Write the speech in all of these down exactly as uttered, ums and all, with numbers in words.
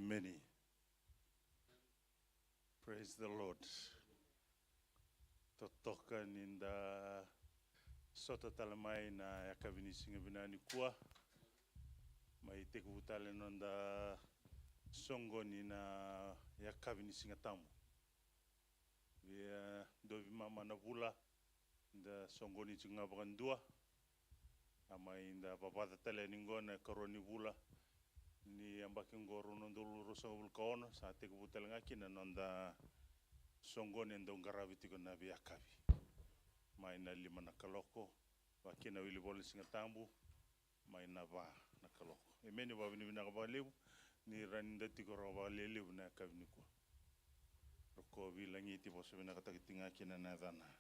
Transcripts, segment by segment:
Emeni. Praise the Lord. Totoka ni da sota tale mai na yakavi ni siga vinaka nikua. Mai tekivu tale na noda soqoni na yakavi ni Siga Tabu. Via dua veimama na vula, da soqoni tiko ga vakadua. A mai da vavaca tale yani qo na ikarua ni vula ni yabaki qo, rua na udolu ruasagavulu ka ono, sa tekivu tale ga kina na noda soqoni e dau qaravi tiko na veiyakavi. Mai na lima na kaloko, vaka kina wili vola ni Siga Tabu, mai na va na kaloko. Emeni, vakavinavinaka vakalevu ni rawa ni da tiko rawa vakalelevu na yakavi nikua. Rokovi, lagiti, vosavinakataki tiko ga kina na yacana.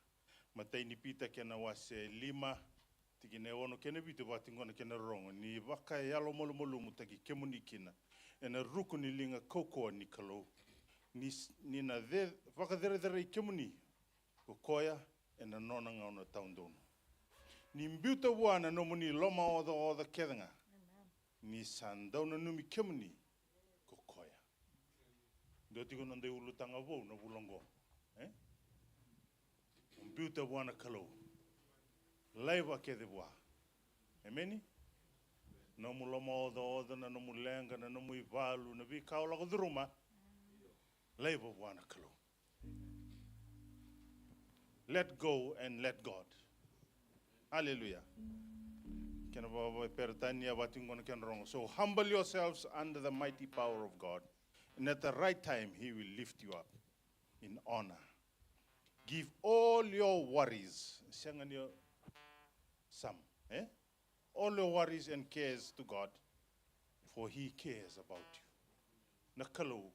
Matai ni Pita kei na wase lima, tikina e ono kei na vitu, vaka tiko qo na kena rogo: Ni vakayalomalumalumutaki kemuni kina ena ruku ni liga kaukauwa ni Kalou, ni s-, ni na ce-, vakacerecerei kemuni ko koya ena nona gauna taudonu. Ni biuta vua na nomuni lomaocaoca kece ga, ni sa dau nanumi kemuni ko koya. Dua tiko na noda iulutaga vou na vula oqo, e? Biuta vua na Kalou. Laiva kece vua. Emeni? Nomu lomaocaoca, na nomu leqa, na nomu ivalu, na veika o lako curuma, laiva vua na Kalou. Let go and let God. Hallelujah. Kena vakaperitania, vaka tiko qo na kena rogo: So humble yourselves under the mighty power of God, and at the right time he will lift you up in honor. Give all your worries, sega ni o, some, e? All your worries and cares to God, for he cares about you. Na Kalou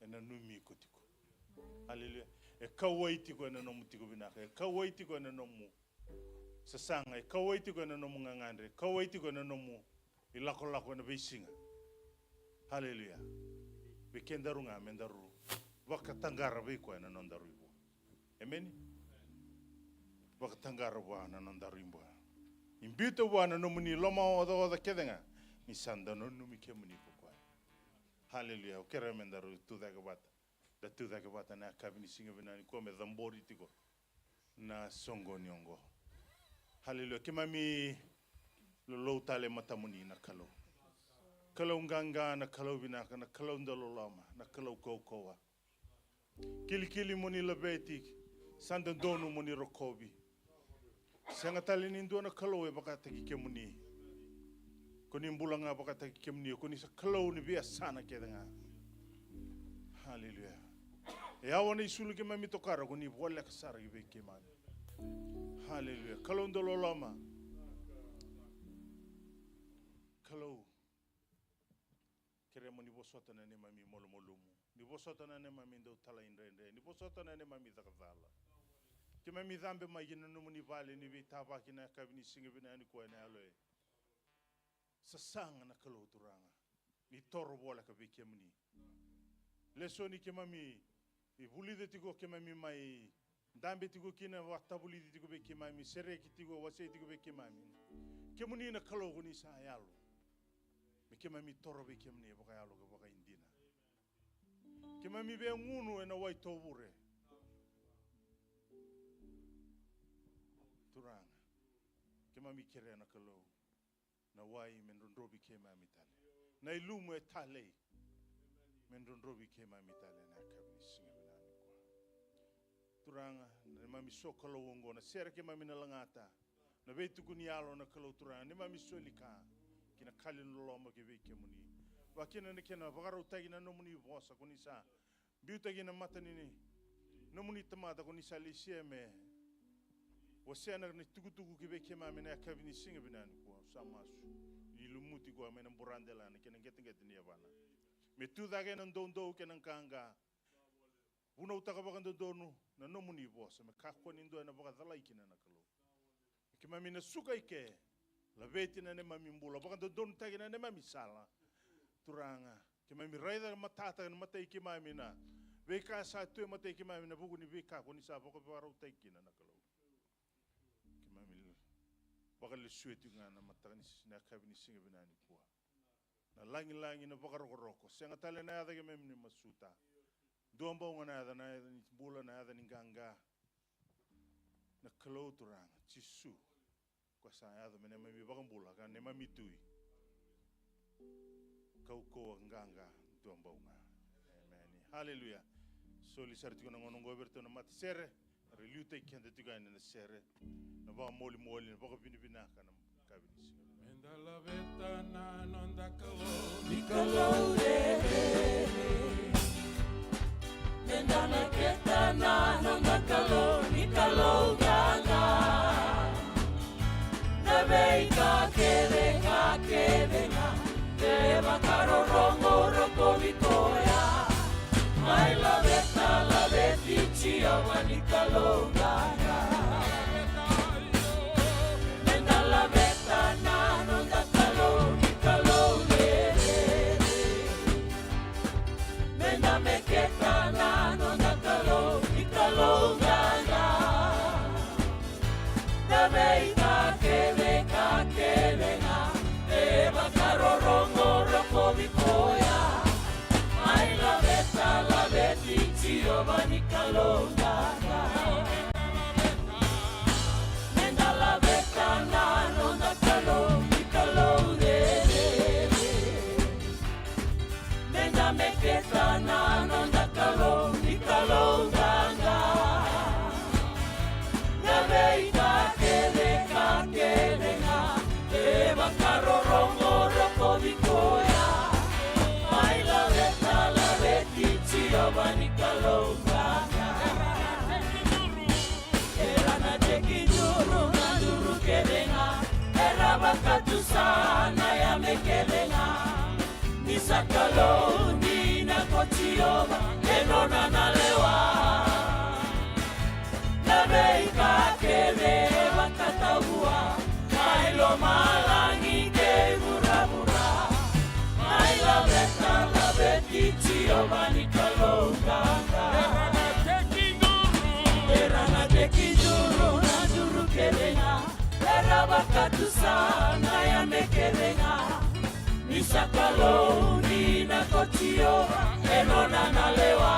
e nanumi iko tiko. Haleluya. E kauwai tiko ena nomu tiko vinaka, e kauwai tiko ena nomu sasaga, e kauwai tiko ena nomu gagadre, e kauwai tiko ena nomu ilakolako ena veisiga. Haleluya. Vei kedaru ga me daru vakataqara vei koya na nodaru ivua. Emeni. Vakataqara vua na nodaru ivua. Ni biuta vua na nomuni lomaocaoca kece ga, ni sa dau nanumi kemuni ko koya. Haleluya. Au kerea me daru tucake vata. Da tucake vata na yakavi ni siga vinaka nikua me cabori tiko na soqoni oqo. Haleluya. Keimami lolou tale e matamuni na Kalou. Kalou qaqa, na Kalou vinaka, na Kalou dau loloma, na Kalou kaukauwa. Kilikili mo ni laveti, sa dodonu mo ni rokovi. Sega tale ni dua na Kalou e vakataki kemuni. Ko ni bula ga vakataki kemuni, ko ni sa Kalou ni veiyasana kece ga. Haleluya. E yawa na isulu keimami tokara, ko ni voleka sara ki vei keimami. Haleluya. Kalou dau loloma. Kalou, kerea mo ni vosota na neimami malumalumu. Ni vosota na neimami dau talaidredre. Ni vosota na neimami caka cala. Keimami cabe mai ki na nomuni vale ni veitavaki na yakavi ni siga vinaka nikua ena yalo e sasaga na Kalou Turaga. Ni toro voleka vei kemuni. Lesoni keimami vulica tiko, keimami mai dabe tiko kina, vakatavulici tiko vei keimami, sereki tiko, wasei tiko vei keimami. Kemuni na Kalou ko ni sa yalo. Me keimami toro vei kemuni vakayalo ka vakaidina. Keimami via gunu ena wai tovure. Turaga, keimami kerea na Kalou, na wai me drodrovi keimami tale. Na ilumu e talei me drodrovi keimami tale na yakavi ni siga vinaka nikua. Turaga, na neimami sokalou oqo, na sere keimami na lagata, na veituku ni yalo na Kalou Turaga, neimami soli ka ki na kali ni loloma ki vei kemuni. Vakakina na kena vakarautaki na nomuni vosa ko ni sa biutaki na mata ni nomuni tamata ko ni sa lesia me wasea na itukutuku ki vei keimami na yakavi ni siga vinaka nikua. Au sa masu ni lumuti koya mai na buradela na kena qeteqete ni yavana. Me tucake na doudou kei na qaqa. Vunautaka vakadodonu na nomuni vosa me kakua ni dua ena vakacalai kina na Kalou. Keimami na suka i ke, laveti na neimami bula, vakadodonutaki na neimami sala. Turaga, keimami raica matata ena matai keimami na veika sa tu e matai keimami ena vuku ni veika ko ni sa vakavakarautaki kina na Kalou. Keimami vakalesuya tiko ga na mataka ni s-, na yakavi ni siga vinaka nikua. na lagilagi, na vakarokoroko. Sega tale na yaca keimami ni masuta. Dua bau ga na yaca, na yaca ni bula, na yaca ni qaqa. Na Kalou Turaga, Jisu. Ko sa yaco me neimami vakabula, ka neimami tui. Kaukauwa, qaqa, dua bau ga. Emeni. Haleluya. Soli sara tiko na gauna oqo vei iratou na matasere. Ra liutaki keda tiko yani na sere, na vakamolimoli, na vakavinavinaka, na yakavi ni siga. Meda laveta na noda Kalou ni Kalou rerere. Meda laveta na noda Kalou ni Kalou qaqa. Na veika kece ka kece ga e vakarorogo rokovi koya. Mai laveta, laveti Jiova ni Kalou qaqa. Meda laveta na noda Kalou ni Kalou rerere. Meda meketa na noda Kalou ni Kalou qaqa. Na veika kece ka kece ga e vakarorogo rokovi koya. Mai laveta, laveti Jiova ni Kalou qaqa. Meda laveta na noda Kalou ni Kalou rerere. Meda meketa na noda Kalou ni Kalou qaqa. Na veika kece ka kece ga e vakarorogo rokovi koya. Mai laveta, laveti Jiova ni Kalou qaqa. Era na tekiduru na duru kece ga. Era vakatusa na yame kece ga. Ni sa Kalou dina ko Jiova e nona na lewa. Na veika kece e vakatavua mai lomalagi kei vuravura. Mai laveta, laveti Jiova ni Kalou qaqa. Era na tekiduru na duru kece ga. Era vakatusa na yame kece ga. Ni sa Kalou dina ko Jiova e nona na lewa.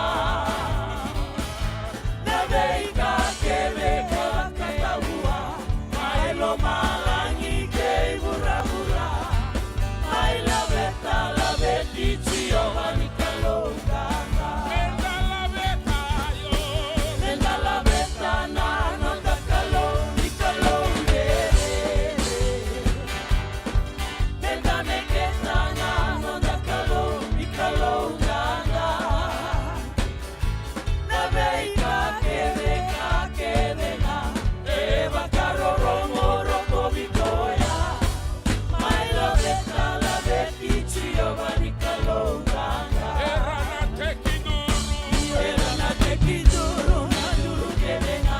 Na veika kece e vakatavua mai lomalagi kei vuravura. Mai laveta, laveti Jiova ni Kalou qaqa. Meda laveta na noda Kalou ni Kalou rerere. Meda meketa na noda Kalou ni Kalou qaqa. Na veika kece ka kece ga e vakarorogo rokovi koya. Mai laveta, laveti Jiova ni Kalou qaqa. Era na tekiduru. Era na tekiduru na duru kece ga.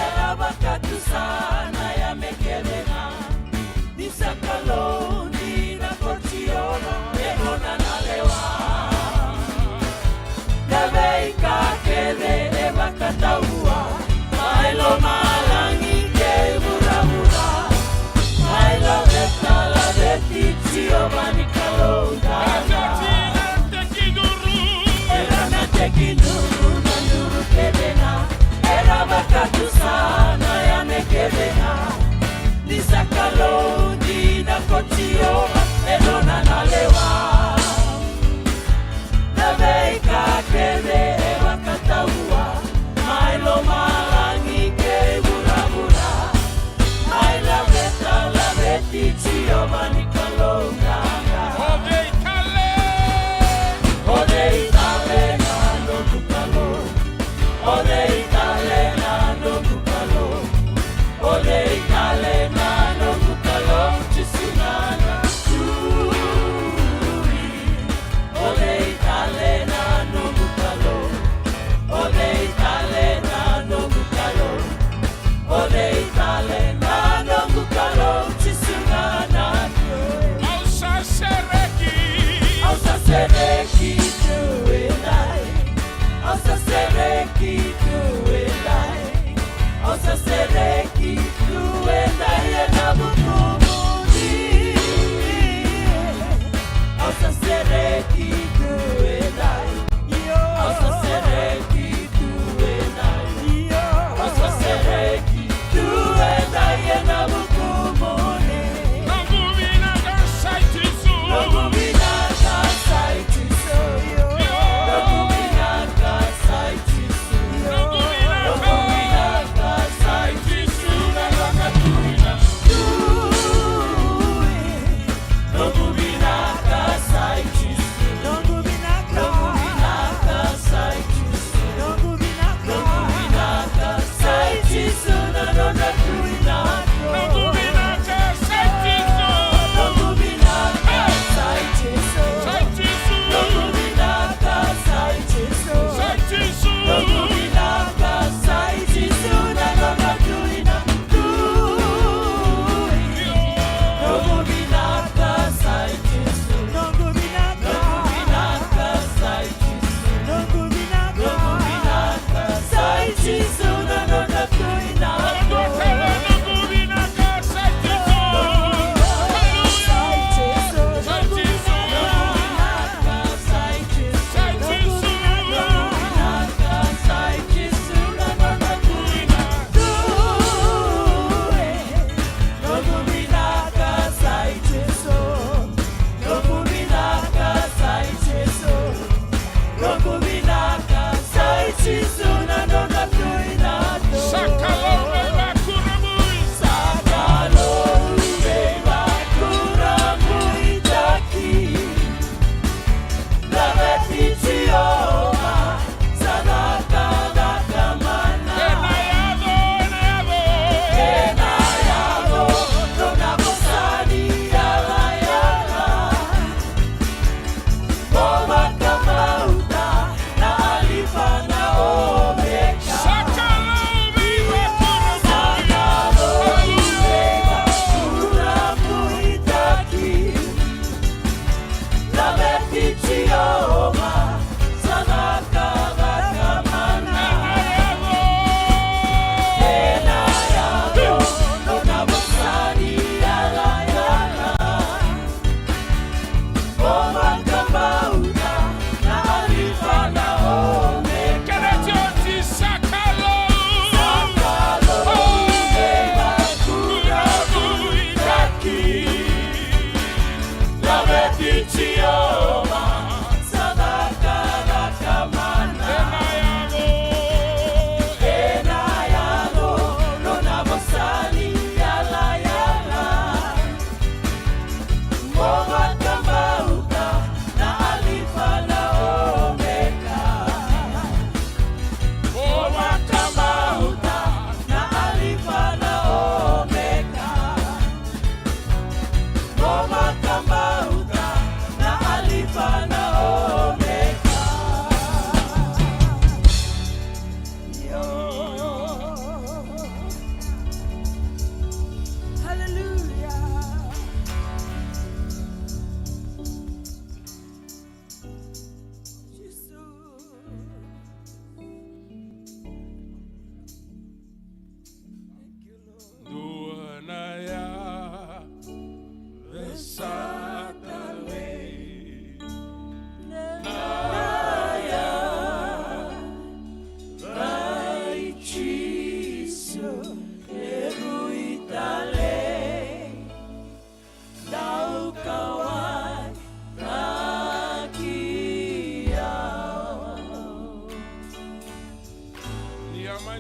Era vakatusa na yame kece ga. Ni sa Kalou dina ko Jiova e nona na lewa. Na veika kece e vakatavua mai lomalagi kei vuravura. Mai laveta, laveti Jiova ni Kalou qaqa. Era na tekiduru na duru kece ga. Era vakatusa na yame kece ga. Ni sa Kalou dina ko Jiova e nona na lewa. Na veika kece e vakatavua mai lomalagi kei vuravura. Mai laveta, laveti Jiova ni Kalou qaqa. O cei tale? O cei tale na noqu Kalou? O cei tale na noqu Kalou? O cei tale na noqu Kalou? Jisu ga na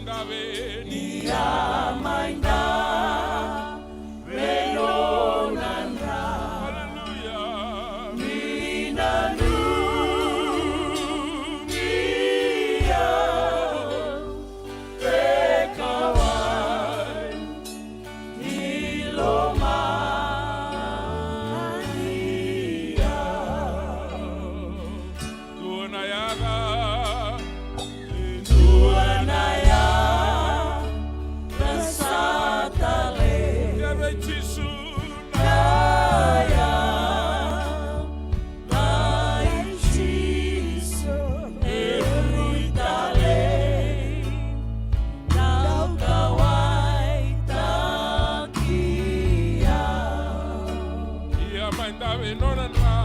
Dave. Ia mai dave nona dra. Haleluya. Ni nanumi au, e kauwai ni lomani au. Dua na yaca. Dua na yaca sa talei. Yaca i Jisu. Na yaca i Jisu e rui talei. Dau kauwaitaki au. Ia mai dave nona dra.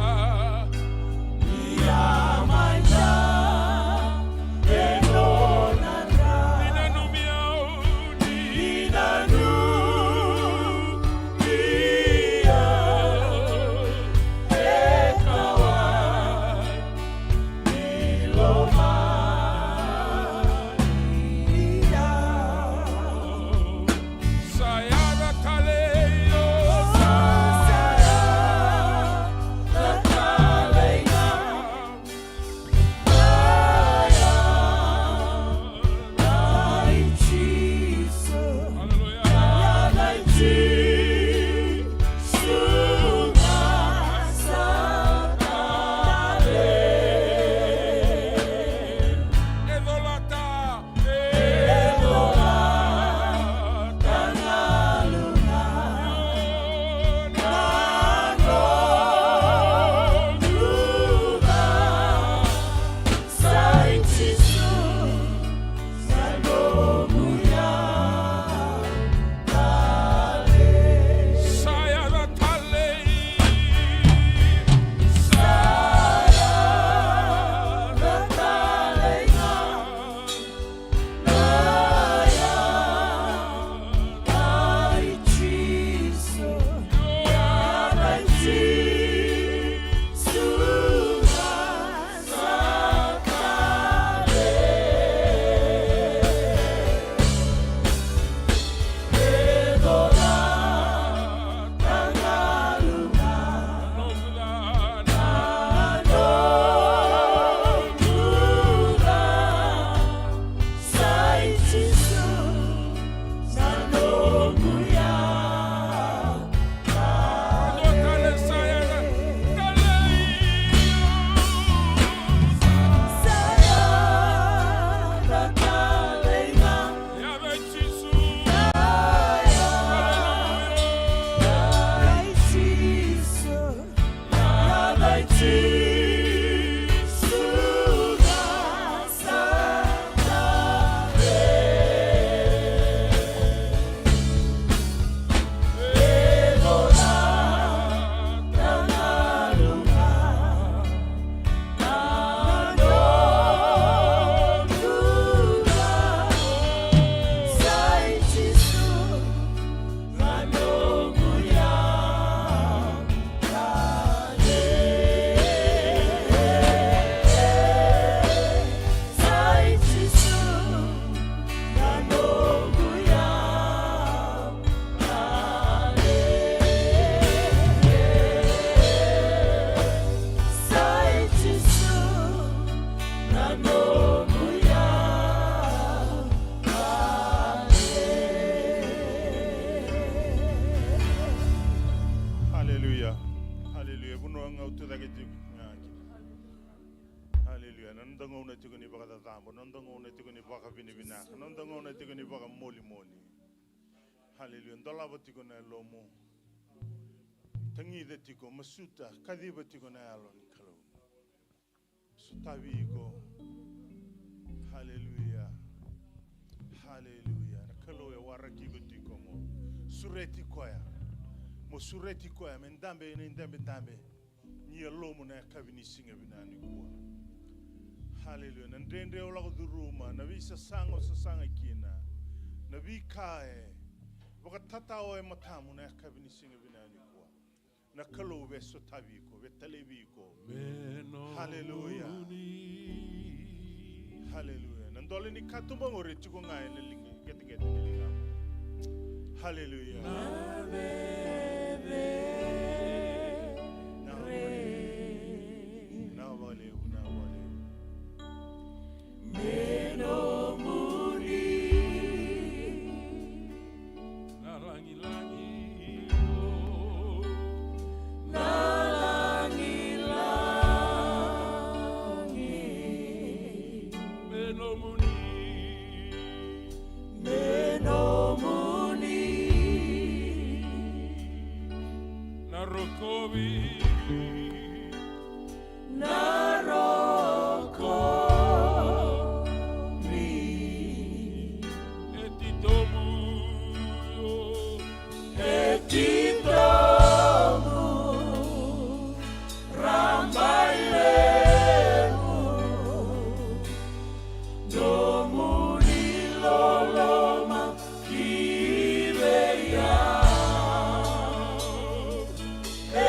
Ia mai dave nona dra. Ni nanumi au, ni nanumi au, e kauwai ni lomani au. Sa yaca talei, o, sa yaca talei ga. Sa yaca i Jisu. Haleluya. Yaca i Jisu ga sa talei. E colata. Haleluya. Haleluya. Vanua ga au tu cake tiko. Haleluya. Na noda gauna tiko ni vakacacabo, na noda gauna tiko ni vakavinavinaka, na noda gauna tiko ni vakamolimoli. Haleluya. Dolava tiko na yalomu. Tagica tiko, masuta, kaciva tiko na Yalo ni Kalou. Sotavi iko. Haleluya. Haleluya. Na Kalou e waraki iko tiko mo sureti koya. Mo sureti koya me dabe ena idabedabe ni yalomu na yakavi ni siga vinaka nikua. Haleluya. Na dredre o lako curuma, na veisasaga o sasaga kina, na veika e vakatatao e matamu na yakavi ni siga vinaka nikua. Na Kalou via sotavi iko, via talevi iko. Haleluya. Haleluya. Na Dole ni katuba qori e tiko ga ena liga, qeteqete ni liga. Haleluya. Na veve. Na veve. Na vale, na vale. Me nomuni. Na lagilagi. Na lagilagi. Me nomuni. Me nomuni. Na rokovi. Na rokovi. E titobu. E titobu. Rabailevu. Nomuni loloma ki vei au. E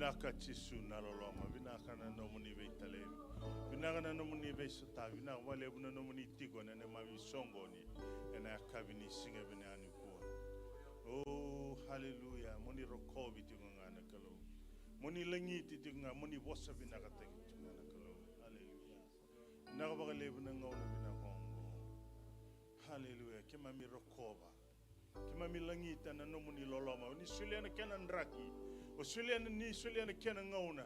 Vinaka Jisu na loloma, vinaka na nomuni veitalevi, vinaka na nomuni veisotavi, vinaka vakalevu na nomuni tiko ena neimami soqoni ena yakavi ni siga vinaka nikua. O, haleluya, mo ni rokovi tiko ga na Kalou. Mo ni lagiti tiko ga, mo ni vosa vinakataki tiko ga na Kalou. Haleluya. Vinaka vakalevu na gauna vinaka oqo. Haleluya, keimami rokova. Keimami lagita na nomuni loloma. O ni solia na kena draki. O solia na, ni solia na kena gauna.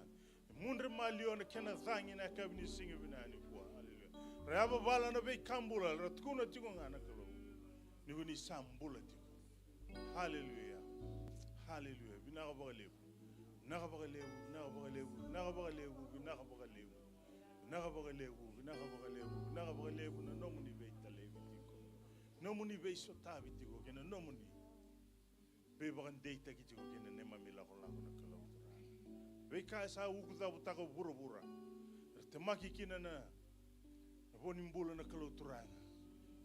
Mudre maliwa na kena cagi na yakavi ni siga vinaka nikua. Haleluya. Ra yavavala na veika bula, ra tukuna tiko ga na Kalou ni ko ni sa bula tiko. Haleluya. Haleluya. Vinaka vakalevu. Vinaka vakalevu, vinaka vakalevu, vinaka vakalevu, vinaka vakalevu. Vinaka vakalevu, vinaka vakalevu, vinaka vakalevu na nomuni veitalevi tiko. Nomuni veisotavi tiko kei na nomuni veivakadeitaki tiko kei na neimami lakolako na Kalou Turaga. Veika e sa ukucavutaka o vuravura, era temaki kina na, na vo ni bula na Kalou Turaga.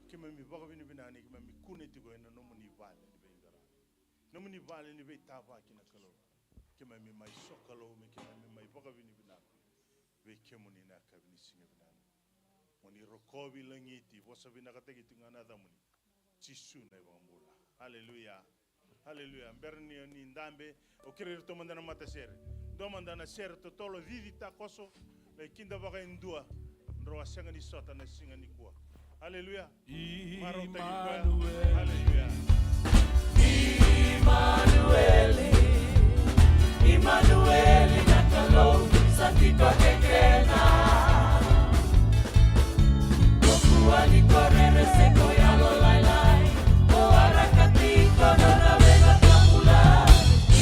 Keimami vakavinavinaka ni keimami kune tiko ena nomuni vale ni veiqaravi, nomuni vale ni veitavaki na Kalou. Keimami mai sokalou, me keimami mai vakavinavinaka vei kemuni na yakavi ni siga vinaka. Mo ni rokovi, lagiti, vosa vinakataki tiko ga na yacamuni. Jisu na iVakabula. Haleluya. Haleluya. Bera ni, ni dabe, au kerei iratou mada na matasere. Dua mada na sere totolo, cici takoso, me kidavaka e dua, drau a sega ni sota na siga nikua. Haleluya. Marautaki koya. Haleluya. Imanueli, Imanueli na Kalou sa tiko kei keda. Ko kua ni ko rere se ko yalolailai, ko waraka tiko nona veivakabula.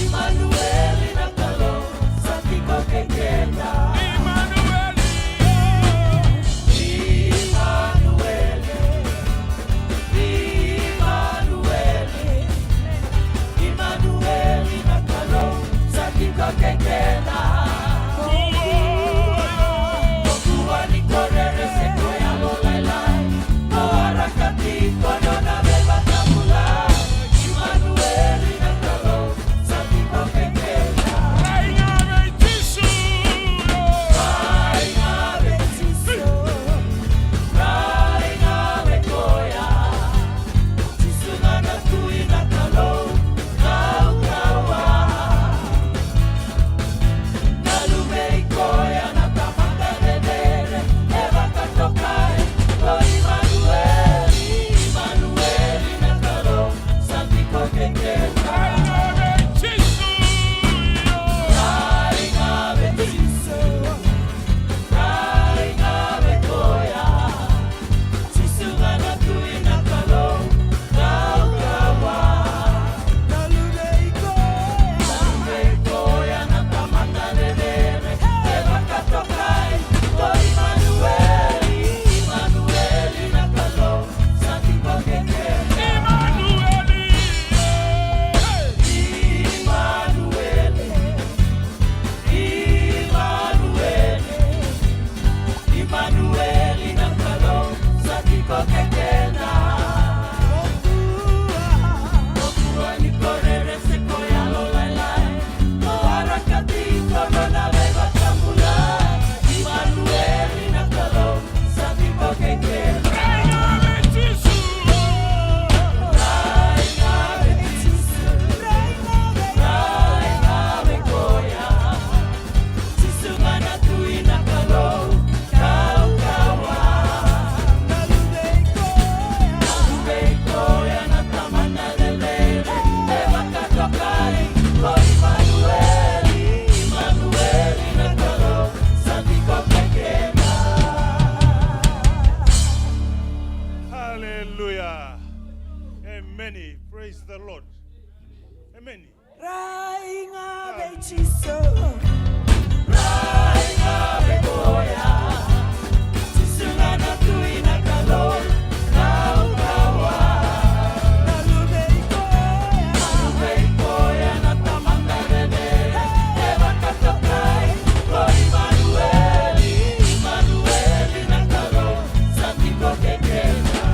Imanueli na Kalou sa tiko kei keda. Imanueli. Imanueli, Imanueli, Imanueli na Kalou sa tiko kei keda. Ko kua ni ko rere se ko yalolailai, ko waraka tiko nona veivakabula. Imanueli na Kalou. Imanueli na Kalou sa tiko kei keda. Ko kua ni ko rere se ko yalolailai, ko waraka tiko nona veivakabula. Imanueli na Kalou sa tiko kei keda. Rai ga vei Jisu. Rai ga vei Jisu. Rai ga vei koya. Jisu ga na Tui na Kalou kaukauwa. Na Luve i koya. Na Luve i koya na Tamana cecere. E vakatokai ko Imanueli. Imanueli na Kalou sa tiko kei keda. Haleluya. Emeni. Praise the Lord. Emeni. Rai ga vei Jisu. Rai ga vei koya. Jisu ga na Tui na Kalou kaukauwa. Na Luve i koya. Na Luve i koya na Tamana cecere. E vakatokai ko Imanueli. Imanueli na Kalou sa tiko kei keda.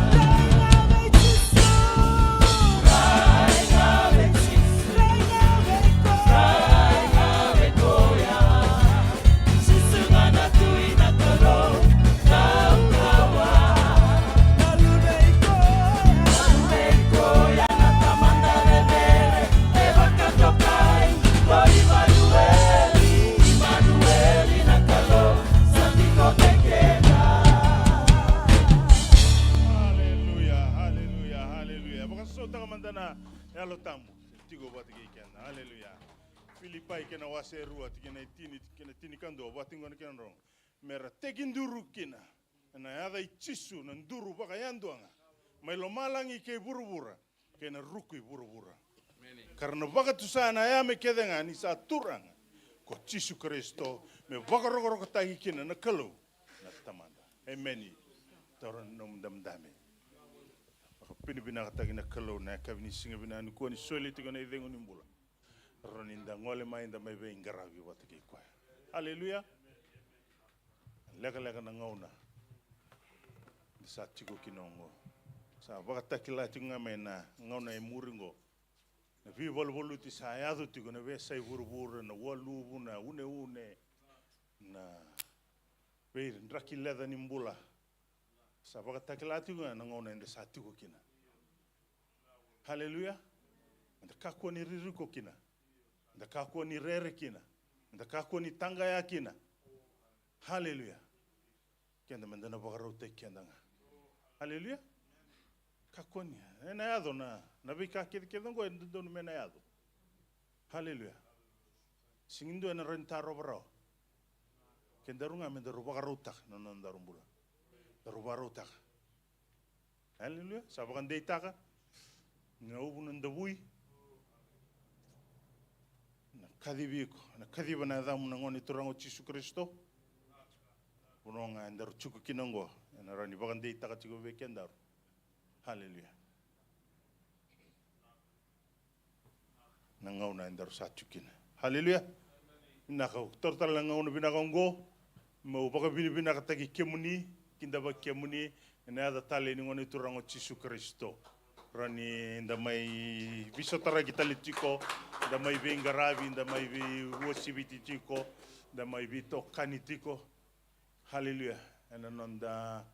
Rai ga vei Jisu. Rai ga vei Jisu. Filipai kei na wase e rua, tikina e tini kei na tinikadua, vati gona kei na rogo. Me ra tekiduru kina ena yaca i Jisu na duru vakayaduaga mai lomalagi kei vuravura, kei na ruku i vuravura. Ka ra na vakatusa na yame kece ga ni sa Turaga ko Jisu Karisito, me vakarokorokotaki kina na Kalou na Tamada. Emeni. Taura na nomu dabedabe. Vakavinavinakataki na Kalou na yakavi ni siga vinaka nikua ni soli tiko na icegu ni bula. Rawa ni da gole mai, da mai veiqaravi vata kei koya. Aleluya. Lekaleka na gauna da sa tiko kina oqo. Sa vakatakila tiko ga mai na gauna e muri oqo. Na veivaluvaluti sa yaco tiko, na veiyasai vuravura, na ualuvu, na uneune, na veidraki leca ni bula. Sa vakatakila tiko ga na gauna eda sa tiko kina. Haleluya. Eda kakua ni ririko kina. Eda kakua ni rere kina. Eda kakua ni taqaya kina. Haleluya. Keda meda na vakarautaki keda ga. Haleluya. Kakua ni, ena yaco na, na veika kecekece oqo e dodonu me na yaco. Haleluya. Sega ni dua ena rawa ni tarova rawa. Kedaru ga me daru vakarautaka na nodaru bula. Daru vakarautaka. Aleluya. Sa vakadeitaka na uvu na davui, na kacivi iko, na kaciva na yacamu na Gone Turaga o Jisu Karisito. Vanua ga edaru tiko kina oqo, ena rawa ni vakadeitaka tiko vei kedaru. Aleluya. Na gauna edaru sa tiko kina. Haleluya. Vinaka, au taura tale na gauna vinaka oqo meu vakavinavinakataki kemuni, kidavaki kemuni ena yaca talei ni Gone Turaga o Jisu Karisito. Rawa ni da mai veisotaraki tale tiko, da mai veiqaravi, da mai veiuasiviti tiko, da mai veitokani tiko. Haleluya. Ena noda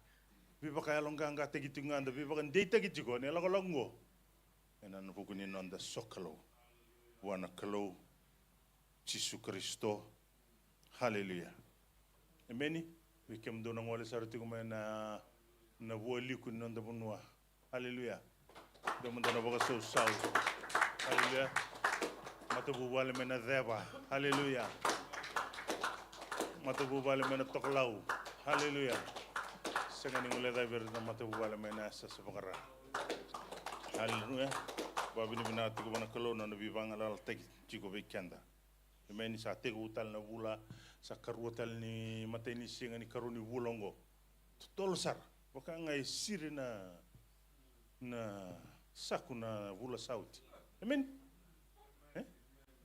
veivakayaloqaqataki tiko ga, da veivakadeitaki tiko ena ilakolako oqo. Ena vuku ni noda sokalou vua na Kalou Jisu Karisito. Haleluya. Emeni. Vei kemudou na gole sara tiko mai na, na vualiku ni noda vanua. Haleluya. Dou mada na vakasausau. Haleluya. Matavuvale mai na ceva. Haleluya. Matavuvale mai na tokalau. Haleluya. Sega ni guilecavi ira na matavuvale mai na yasayasa vakaRa. Haleluya. Vavinavinaka tiko vua na Kalou na nona veivagalalataki tiko vei keda. Emeni. Sa tekivu tale na vula, sa karua tale ni matai ni siga ni karua ni vula oqo. Totolo sara. Vaka ga e siri na, na saku na vula sa oti. Emeni. E?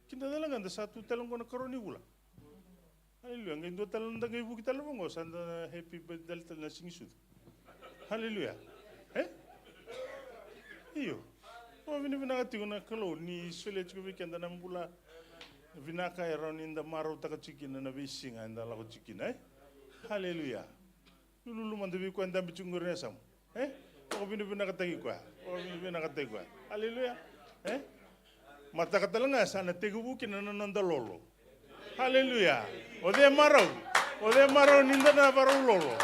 Kida tale ga da sa tu tale oqo na karua ni vula. Aleluya. Qai dua tale na da qai vuki tale vaqo, sa da happy birthday tale na siga ni sucu. Aleluya. E? Io. Au vinavinaka tiko na Kalou ni solia tiko vei keda na bula vinaka e rawa ni da marautaka tiko kina na veisiga eda lako tiko kina, e? Aleluya. Lululu mada vei koya e dabe tiko qori na yasamu. E? Vakavinavinakataki koya. Vakavinavinakataki koya. Aleluya. E? Mataka tale ga sa na tekivu kina na noda lolo. Aleluya. O cei marau? O cei marau ni da na varau lolo?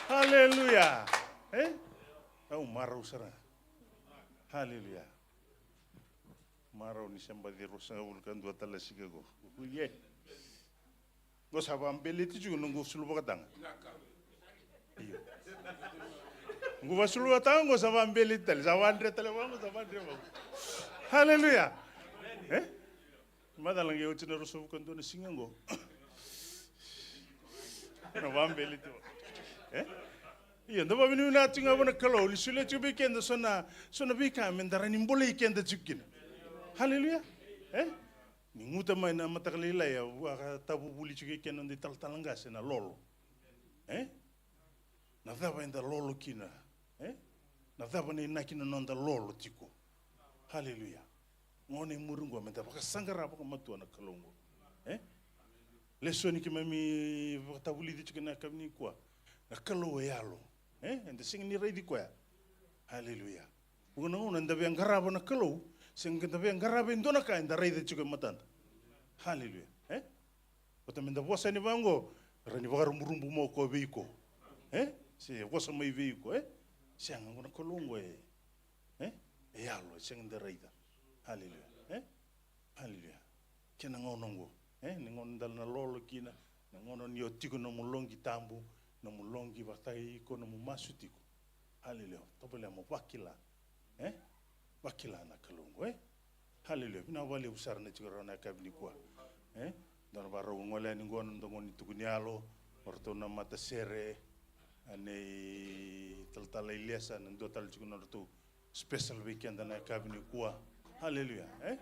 Aleluya. E? Au marau sara ga. Aleluya. Marau ni se baci ruasagavulu ka dua tale na siga qo. Ui e. Qo sa vabeleti tiko noqu sulu vakataga. Io. Noqu vasulu vakataga qo sa vabeleti tale, sa vadre tale vaqo, sa vadre vaqo. Aleluya. E? Macala qai oti na ruasagavulu ka dua na siga qo. Na vabeleti vaqo. E? Io, da vavinavinaka tiko ga vua na Kalou ni solia tiko vei keda so na, so na veika me da rawa ni bolei keda tiko kina. Aleluya. E? Ni guta mai na mataka lailai, a vakatavuvuli tiko kei keda na noda italatala qase na lolo. E? Na cava eda lolo kina? E? Na cava na inaki na noda lolo tiko? Aleluya. Gauna e muri qo me da vakasaqara vakamatua na Kalou qo. E? Lesoni keimami vakatavulici tiko na yakavi nikua. Na Kalou e yalo. E? Eda sega ni raici koya. Aleluya. Vuqa na gauna eda via qarava na Kalou, se da via qarava e dua na ka eda raica tiko e matada. Aleluya. E? Vata me da vosa yani vaqo, rawa ni vakaruburubu mai o koya vei iko. E? Se vosa mai vei iko, e? Sega, qo na Kalou qo e, e? E yalo, e sega ni da raica. Aleluya. E? Aleluya. Kei na gauna oqo, e, ni gauna dala na lolo kina, na gauna ni o tiko nomu loqi tabu, nomu loqi vata iko, nomu masu tiko. Haleluya. Tovolea mo vakila, e, vakila na Kalou oqo, e. Haleluya. Vinaka vakalevu sara na tiko rawa na yakavi nikua, e. Dua na vakarau gole yani oqo na dua gone ni tuku ni yalo, o ratou na matasere, a nei talatala Iliesa, na dua tale tiko na ratou special vei keda na yakavi nikua. Haleluya, e?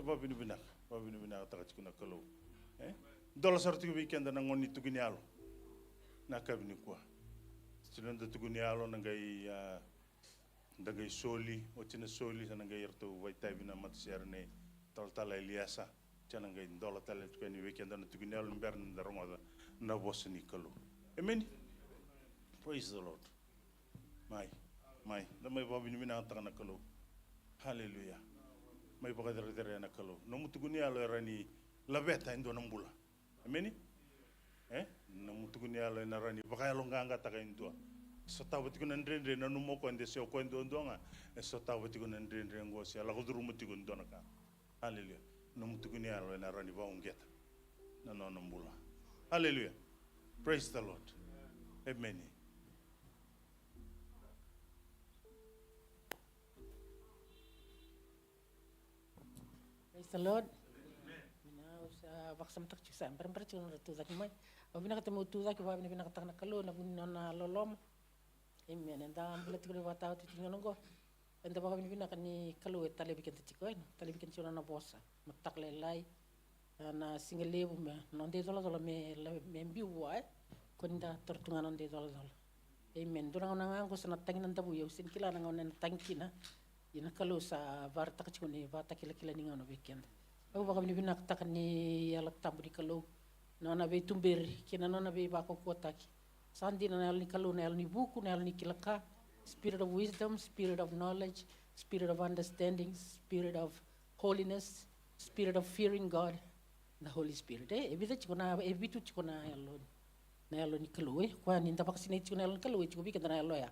Vakavinavinaka, vakavinavinakataka tiko na Kalou, e? Dola sara tiko vei keda na gone ni tuku ni yalo na yakavi nikua. Sina da tuku ni yalo na qai, a, da qai soli, oti na soli sa na qai ratou vakaitavi na matasere nei talatala Iliesa. Sa na qai dola tale tiko yani vei keda na tuku ni yalo ni bera ni da rogoca na vosa ni Kalou. Emeni. Praise the Lord. Mai, mai, da mai vakavinavinakataka na Kalou. Haleluya. Mai vakacerecerei na Kalou. Nomu tuku ni yalo e rawa ni laveta e dua na bula. Emeni? E? Nomu tuku ni yalo ena rawa ni vakayaloqaqataka e dua. E sotava tiko na dredre, nanuma o koya de se o koya duadua ga. E sotava tiko na dredre oqo se lako curuma tiko e dua na ka. Haleluya. Nomu tuku ni yalo ena rawa ni vakauqeta na nona bula. Haleluya. Praise the Lord. Emeni. Praise the Lord. Mina au sa vakasamataka tiko sa berabera tiko na nodrau tucake mai. Au vinakata meu tucake, vakavinavinakataka na Kalou ena vuku ni nona loloma. Amen. Eda bula tiko na ivakataotioti ni gauna oqo. Eda vakavinavinaka ni Kalou e talevi keda tiko, e, talevi keda tiko na nona vosa. Mataka lailai. A, na siga levu me noda icolacola me la-, me biu vua, e. Ko ni da toro tu ga na noda icolacola. Amen. Dua na gauna ga oqo sa na tagi na davui, au sega ni kila na gauna ena tagi kina. Ia na Kalou sa vakaraitaka tiko na ivakatakilakila ni gauna vei keda. Au vakavinavinakataka ni Yalo Tabu ni Kalou, na nona veituberi kei na nona veivakaukauwataki. Sa dina na yalo ni Kalou, na yalo ni vuku, na yalo ni kila ka. Spirit of wisdom, spirit of knowledge, spirit of understanding, spirit of holiness, spirit of fearing God, the Holy Spirit. E, e vica tiko na, e vitu tiko na yalo, na yalo ni Kalou, e. Koya ni da vakasinaiti tiko na yalo ni Kalou, e tiko vei keda na yalo ya.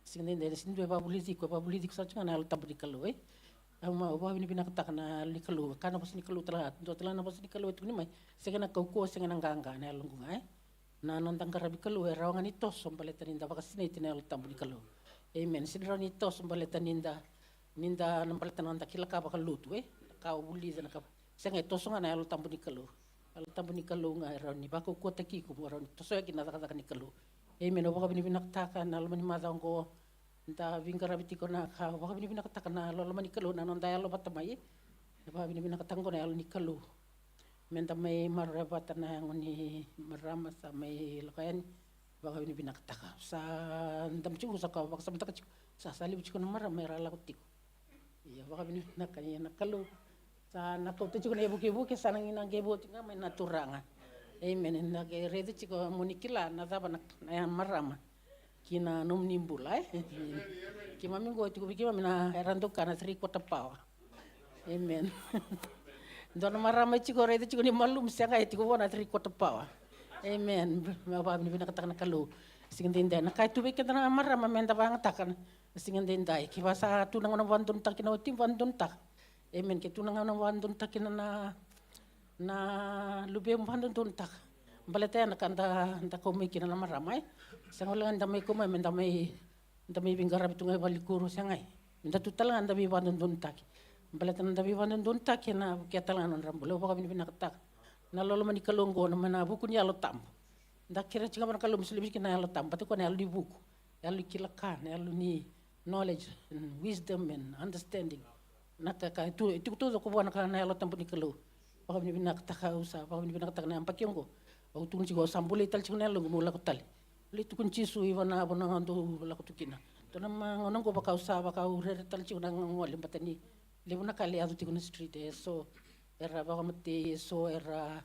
Siga daidai, e sega ni dua e vakavulici iko, e vakavulici iko sara tiko ga na Yalo Tabu ni Kalou, e. Au ma, au vakavinavinakataka na yalo ni Kalou, ka na vosa ni Kalou tale ga, dua tale ga na vosa ni Kalou e tukuni mai, sega na kaukauwa, sega na qaqa, na yaloqu ga, e. Na noda qaravi Kalou e rawa ga ni toso baleta ni da vakasinaiti na Yalo Tabu ni Kalou. Amen. Sega ni rawa ni toso baleta ni da, ni da, na baleta na noda kila ka vakalotu, e. Na ka o vulica, na ka, sega, e toso ga na Yalo Tabu ni Kalou. Yalo Tabu ni Kalou ga e rawa ni vakaukauwataki iko, mo rawa ni tosoya kina na cakacaka ni Kalou. Amen. Au vakavinavinakataka na loma ni macawa oqo, da veiqaravi tiko na ka, vakavinavinakataka na loloma ni Kalou, na noda yalo vata mai. Na vakavinavinakataka oqo na yalo ni Kalou. Meda mai maroroya vata na yago ni marama sa mai lako yani. Vakavinavinakataka. Sa dabe tiko, sa ka vakasamataka tiko. Sa, sa levu tiko na marama era lako tiko. Ia, vakavinavinaka, ia na Kalou. Sa na kauta tiko na ivukevuke, sa na qai vo tiko ga mai na Turaga. Amen. Eda qai raica tiko mo ni kila na cava na, na marama ki na nomuni bula, e. Keimami qo e tiko vei keimami na era dau kaya na three quarter power. Amen. Dua na marama e tiko, raica tiko ni malumu, sega, e tiko vua na three quarter power. Amen. Au vakavinavinakataka na Kalou. Siga daidai, na ka e tu vei keda na marama meda vakayagataka na siga daidai. Kevaka sa tu na gauna vakadodonutaki na watimu, vakadodonutaka. Amen. Ke tu na gauna vakadodonutaki na, na, na luvemu, vakadodonutaka. Baleta ya na ka da, da kau mai kina na marama, e. Sega wale ga ni da mai kau mai meda mai, da mai veiqaravi tu ga i valenikuro, sega, e. Meda tu tale ga da veivakadodonutaki. Baleta na noda veivakadodonutaki ena vukea tale ga na nodra bula. Au vakavinavinakataka na loloma ni Kalou oqo, na, mai na vuku ni Yalo Tabu. Da kerea tiko ga vua na Kalou me solia vei keda na Yalo Tabu, baleta o koya na yalo ni vuku, yalo ni kila ka, na yalo ni knowledge and wisdom and understanding. Na ka, ka e tu, e tiko taucoko vua na ka, na Yalo Tabu ni Kalou. Vakavinavinakataka, au sa vakavinavinakataka na yabaki oqo. Au tukuna tiko, au sa bolei tale tiko na yaloqu meu lako tale. Lai tukuni Jisu i vanua, vanua ga dou lako tu kina. Dua na ma, gauna oqo vaka au sa, vaka au rere tale tiko na gogole, baleta ni levu na ka e lai yaco tiko na street, e so era vakamatei, e so era,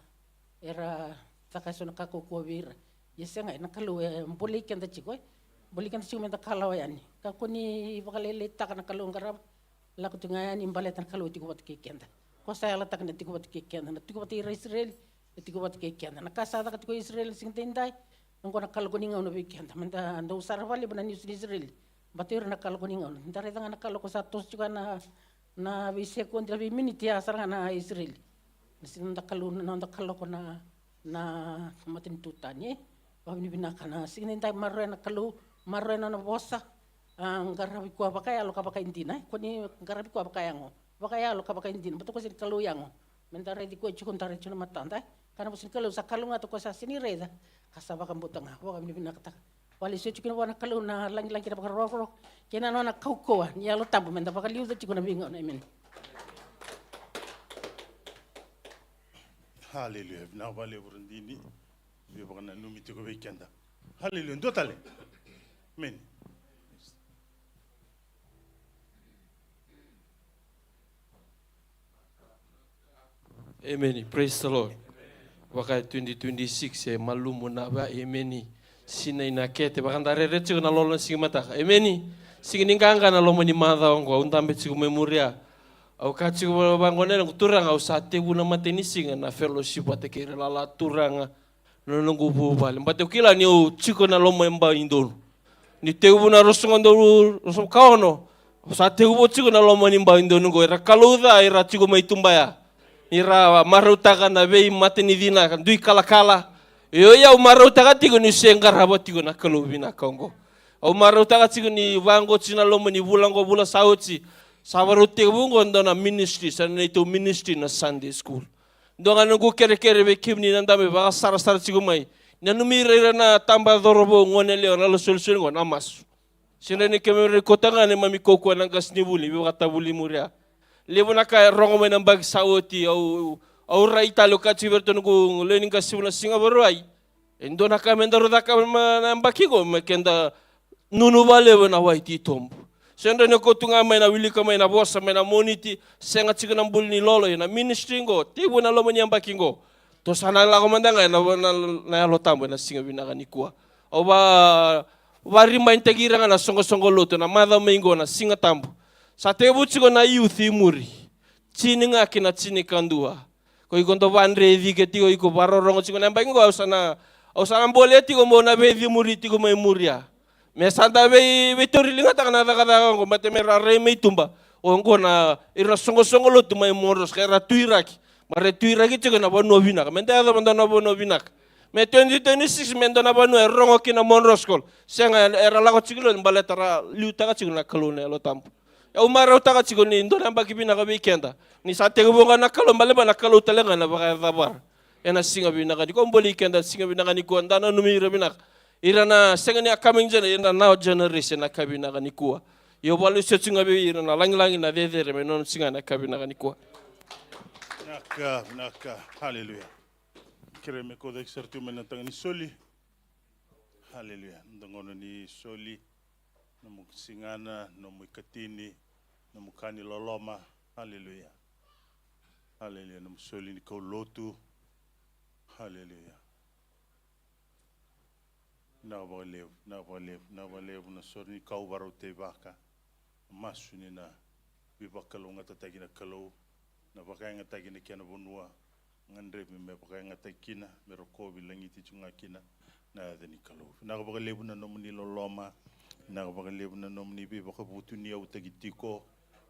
era caka e so na ka kaukauwa vei ira. Ia sega, na Kalou e bolei keda tiko, e. Bolei keda tiko meda kalawa yani. Kakua ni vakalailaitaka na Kalou, qarava. Lako tiko ga yani baleta na Kalou e tiko vata kei keda. Ko sa yalataka na tiko vata kei keda, na tiko vata i Isireli, na tiko vata kei keda. Na ka sa caka tiko i Isireli siga daidai, oqo na kaloko ni gauna vei keda. Meda dau sara vakalevu na niusi ni Isireli. Baleta o ira na kaloko ni gauna. Da raica ga na kaloko sa toso tiko na, na veisekodi, na veiminiti, ya sara ga na Isireli. Na sina noda Kalou, na noda kaloko na, na matanitu tani, e. Vakavinavinaka na siga ni dai, maroroya na Kalou, maroroya na nona vosa. A, qaravi koya vakayalo ka vakaidina, e. Ko ni qaravi koya vakayago, vakayalo ka vakaidina, baleta ko sega ni Kalou yago. Meda raici koya tiko, da raici tiko na matada, e. Ka na vosa ni Kalou sa kalougata ko sa sega ni raica, ka sa vakabauta ga. Vakavinavinakataka. Vakalesuya tiko kina vua na Kalou na lagilagi kei na vakarokoroko kei na nona kaukauwa ni Yalo Tabu meda vakaliuca tiko na veigauna. Emeni. Haleluya. Vinaka vakalevu Radini. Veivakananumi tiko vei keda. Haleluya. Dua tale. Emeni. Emeni. Praise the Lord. Vaka e twenty twenty-six e malumu na va, emeni. Sinai na kete, vaka da rere tiko na lolo na siga mataka. Emeni. Siga ni qaqa na loma ni macawa oqo, au dabe tiko mai muria. Au kaya tiko vaqo na noqu Turaga, au sa tekivu na matai ni siga na fellowship vata kei ira lala Turaga. Na noqu vuvale. Baleta au kila ni au tiko na loma e Baidonu. Ni tekivu na ruasagavulu, ruasagavulu ka ono, au sa tekivu tiko na loma ni Baidonu qo. Era kalou ca era tiko mai tuba ya. Ni ra marautaka na veimatanicivi, na dui kalakala. Io, ia au marautaka tiko niu se qarava tiko na Kalou vinaka oqo. Au marautaka tiko ni vaqo tiko na loma ni vula oqo, vula sa oti. Sa varau tekivu oqo dua na ministry, sa neitou ministry na Sunday school. Dua ga na noqu kerekere vei kemuni na dabe vakasarasara tiko mai. Nanumi ira, ira na taba cauravou, gone yalewa, na isolisoli qo, na masu. Sega ni keimami rawa ni kauta ga neimami kaukauwa na qasenivuli, veivakatavuli muria. Levu na ka e rogo mai na yabaki sa oti, au, au rai tale, au kaya tiko vei iratou na noqu lewe ni qasenivuli na siga Vakarauwai. E dua na ka me daru cakava mai na yabaki qo, me keda nunu vakalevu ena wai titobu. Sega ni rawa ni kauta ga mai na wilika mai na vosa mai na Moniti, sega tiko na buli ni lolo, ia na ministry qo, tekivu na loma ni yabaki qo. Tou sa na lako mada ga ena, na, na Yalo Tabu ena siga vinaka nikua. Au va, vakaribaitaki ira ga na soqosoqo lotu na macawa mai qo na Siga Tabu. Sa tekivu tiko na youth i muri. Tini ga ki na tinikadua. Ko iko dau vadre cike tiko, iko vakarorogo tiko na yabaki qo, au sa na, au sa na bolea tiko mo na veicimuri tiko mai muria. Me sa da vei, veitauriligataka na cakacaka oqo, baleta me ra rai mai tuba. Oqo na, ira na soqosoqo lotu mai Monroe, ka era tuiraki. Ma ra tuiraki tiko na vanua vinaka. Me da yaco mada na vanua vinaka. Me twenty twenty-six, me dua na vanua e rogo kina Monroe School. Sega, era lako tiko lo, baleta ra liutaka tiko na Kalou na Yalo Tabu. Au marautaka tiko ni dua na yabaki vinaka vei keda. Ni sa tekivu ga na Kalou, baleta na Kalou tale ga na vakayacavara. Ena siga vinaka nikua, au bolei keda siga vinaka nikua, da nanumi ira vinaka. Ira na sega ni upcoming gener-, ira na now generation na ka vinaka nikua. Ia au vakalesuya tiko ga vei ira na lagilagi, na cecere, me nona tiko ga na ka vinaka nikua. Vinaka, vinaka. Haleluya. Kerei me kaucaki sara tu mai na taga ni soli. Haleluya. Na gauna ni soli. Nomu sigana, nomu ikatini, nomu ka ni loloma. Haleluya. Haleluya. Nomu soli ni kaulotu. Haleluya. Vinaka vakalevu, vinaka vakalevu, vinaka vakalevu na sori ni kau varau teivaka. Masu ni na veivakalougatataki na Kalou, na vakayagataki na kena vanua, gadrevi me vakayagataki kina, me rokovi, lagiti tu ga kina na yaca ni Kalou. Vinaka vakalevu na nomuni loloma, vinaka vakalevu na nomuni veivakavutuniyauataki tiko,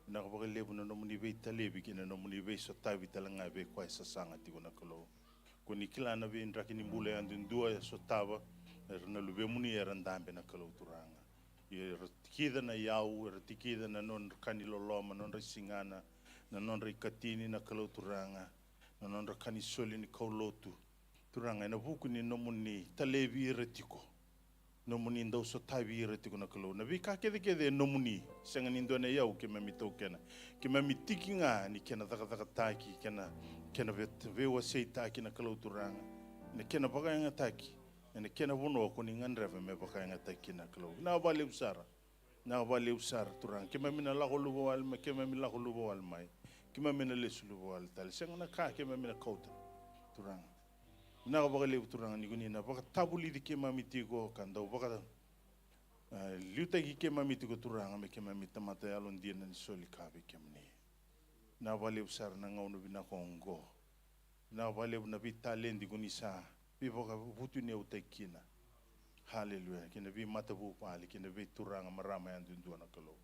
vinaka vakalevu na nomuni veitalevi kei na nomuni veisotavi tale ga vei koya e sasaga tiko na Kalou. Ko ni kila na veidraki ni bula yadudua e sotava era na luvemuni, era dabe na Kalou Turaga. Ia era tikica na iyau, era tikica na nodra ka ni loloma, nodra sigana, na nodra ikatini na Kalou Turaga, na nodra ka ni soli ni kaulotu. Turaga, ena vuku ni nomuni talevi ira tiko. Nomuni dau sotavi ira tiko na Kalou. Na veika kecekece e nomuni, sega ni dua na iyau keimami taukena. Keimami tiki ga ni kena cakacakataki, kena, kena vei-, veiwaseitaki na Kalou Turaga. Na kena vakayagataki, ena kena vanua ko ni gadreva me vakayagataki kina na Kalou. Vinaka vakalevu sara. Vinaka vakalevu sara Turaga. Keimami na lako luvawale mai, keimami lako luvawale mai. Keimami na lesu luvawale tale. Sega na ka keimami na kauta Turaga. Vinaka vakalevu Turaga ni ko ni na vakatavulici keimami tiko ka dau vaka, e, liutaki keimami tiko Turaga me keimami tamata yalodina ni soli ka vei kemuni. Vinaka vakalevu sara na gauna vinaka oqo. Vinaka vakalevu na veitaledi ko ni sa veivakavutuniyautaki kina. Haleluya. Kei na veimatavuvale, kei na veituraga, marama yadudua na Kalou.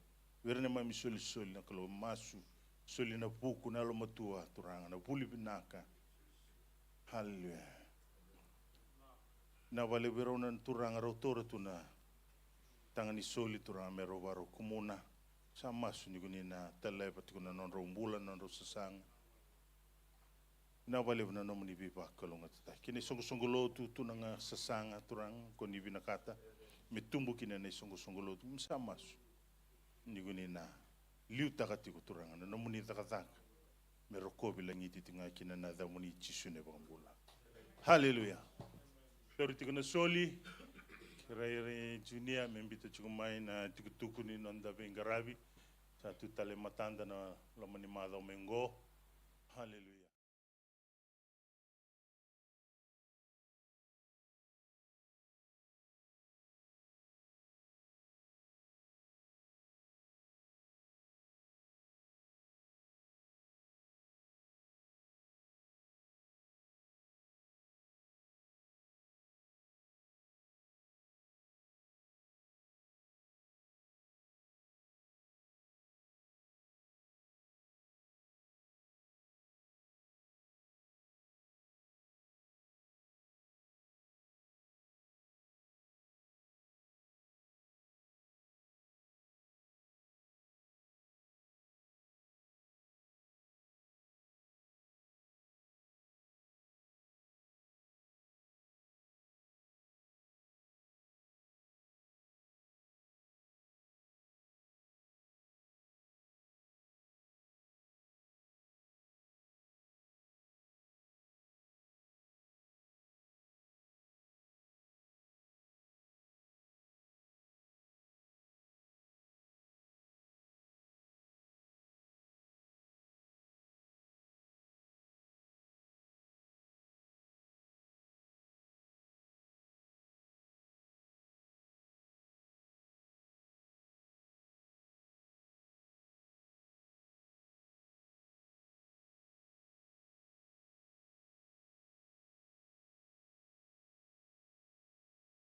Vei ira neimami solisoli na Kalou, masu, soli na vuku, na yalomatua Turaga, na vuli vinaka. Haleluya. Vinaka vakalevu vei rau na Turaga, rau taura tu na taga ni soli, Turaga, me rau vakarau kumuna. Sa masu ni ko ni na taleva tiko na nodrau bula, na nodrau sasaga. Vinaka vakalevu na nomuni veivakalougatataki. Kei na isoqosoqo lotu, tu na ga sasaga, Turaga, ko ni vinakata me tubu kina na isoqosoqo lotu, me sa masu ni ko ni na liutaka tiko, Turaga, na nomuni cakacaka me rokovi lagiti tiko ga kina, na yacamuni Jisu na iVakabula. Haleluya. Tauri tiko na soli, kerei Junia me biuta tiko mai na itukutuku ni noda veiqaravi. Sa tu tale e matada na loma ni macawa mai qo. Haleluya.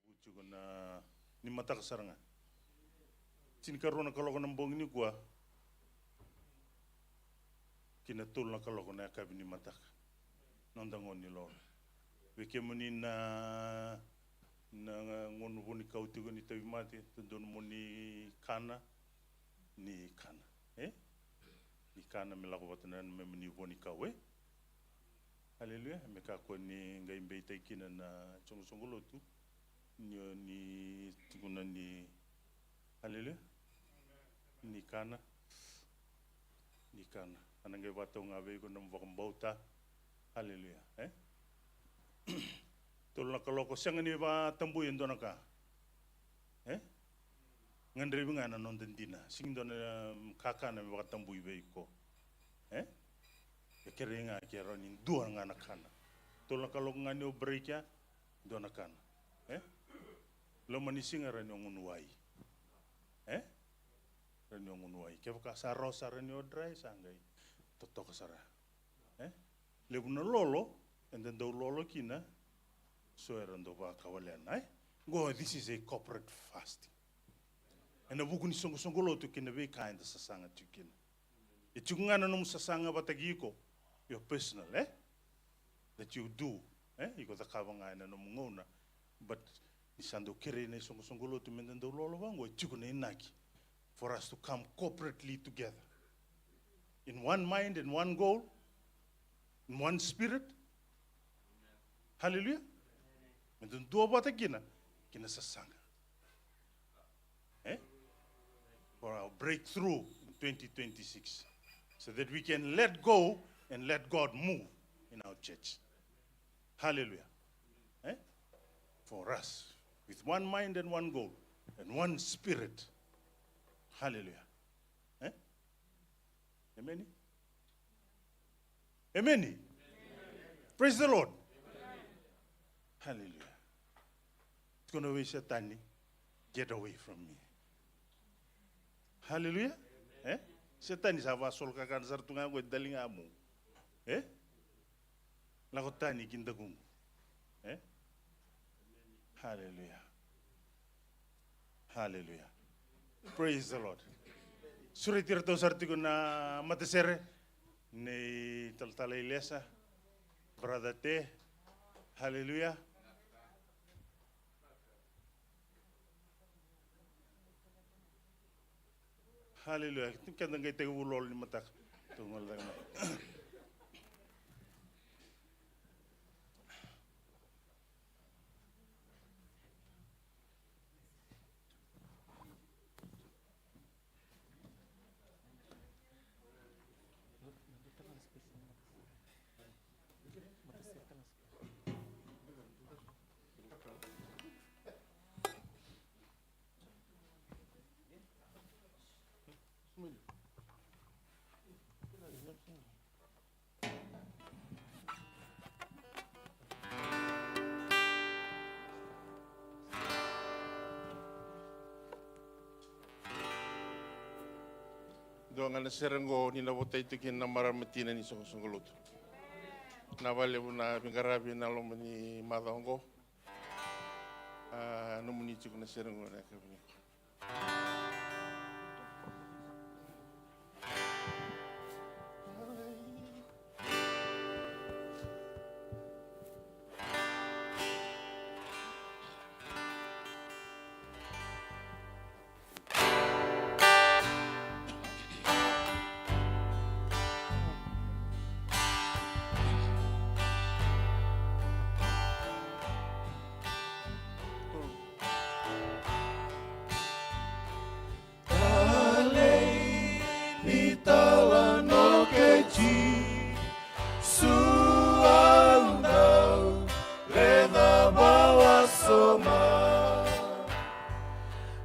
Vuku tiko na ni mataka sara ga. Tinikarua na kaloko na bogi nikua ki na tolu na kaloko na yakavi ni mataka. Noda gauna ni lolo. Vei kemuni na, na gunu vunikau tiko ni tauvimate, dodonu mo ni kana, ni kana. E? Ni kana me lako vata na, me, ni vunikau, e? Haleluya. Me kakua ni qai beitaki kina na soqosoqo lotu. Ni o ni tukuna ni, haleluya. Ni kana. Ni kana. A na qai vakatau ga vei iko na nomu vakabauta. Haleluya. E? Tolu na kaloko, sega ni vakatabui e dua na ka. E? Gadrevi ga na noda dina. Sega ni dua na, mm, kakana me vakatabui vei iko. E? E kerei ga ke rawa ni dua ga na kana. Tolu na kaloko ga ni o break ya, dua na kana. E? Loma ni siga rawa ni o gunu wai. E? Rawa ni o gunu wai. Kevaka sa rawa sara ni o dry, sa qai totoka sara. E? Levu na lolo eda dau lolo kina, so era dau vakawalena, e? Qo, this is a corporate fasting. Ena vuku ni soqosoqo lotu kei na veika eda sasaga tiko kina. E tiko ga na nomu sasaga vata kei iko, your personal, e? That you do, e? Iko cakava ga ena nomu gauna. But ni sa dau kerei na isoqosoqo lotu meda dau lolo vaqo, e tiko na inaki for us to come corporately together in one mind and one goal, in one spirit. Hallelujah. Meda duavata kina, kina sasaga. E? For our breakthrough in twenty twenty-six. So that we can let go and let God move in our church. Hallelujah. E? For us, with one mind and one goal and one spirit. Hallelujah. E? Amen. Amen. Praise the Lord. Hallelujah. Tukuna vei Setani, get away from me. Hallelujah. E? Setani sa vasolokakana sara tu ga qo e daligamu. E? Lako tani ki dakuqu. E? Hallelujah. Hallelujah. Praise the Lord. Sureti iratou sara tiko na matasere nei talatala Ilesa, brother Te, Haleluya. Haleluya. Keda qai tekivu lolo ni mataka. Tou gole cake mai. Dua ga na sere oqo ni na votai tu kina na marama tina ni soqosoqo lotu. Na vakalevu na veiqaravi na loma ni macawa oqo. A, nomuni tiko na sere oqo na yakavi nikua. Talei ni talanoa kei Jisu au dau raica vakawasoma.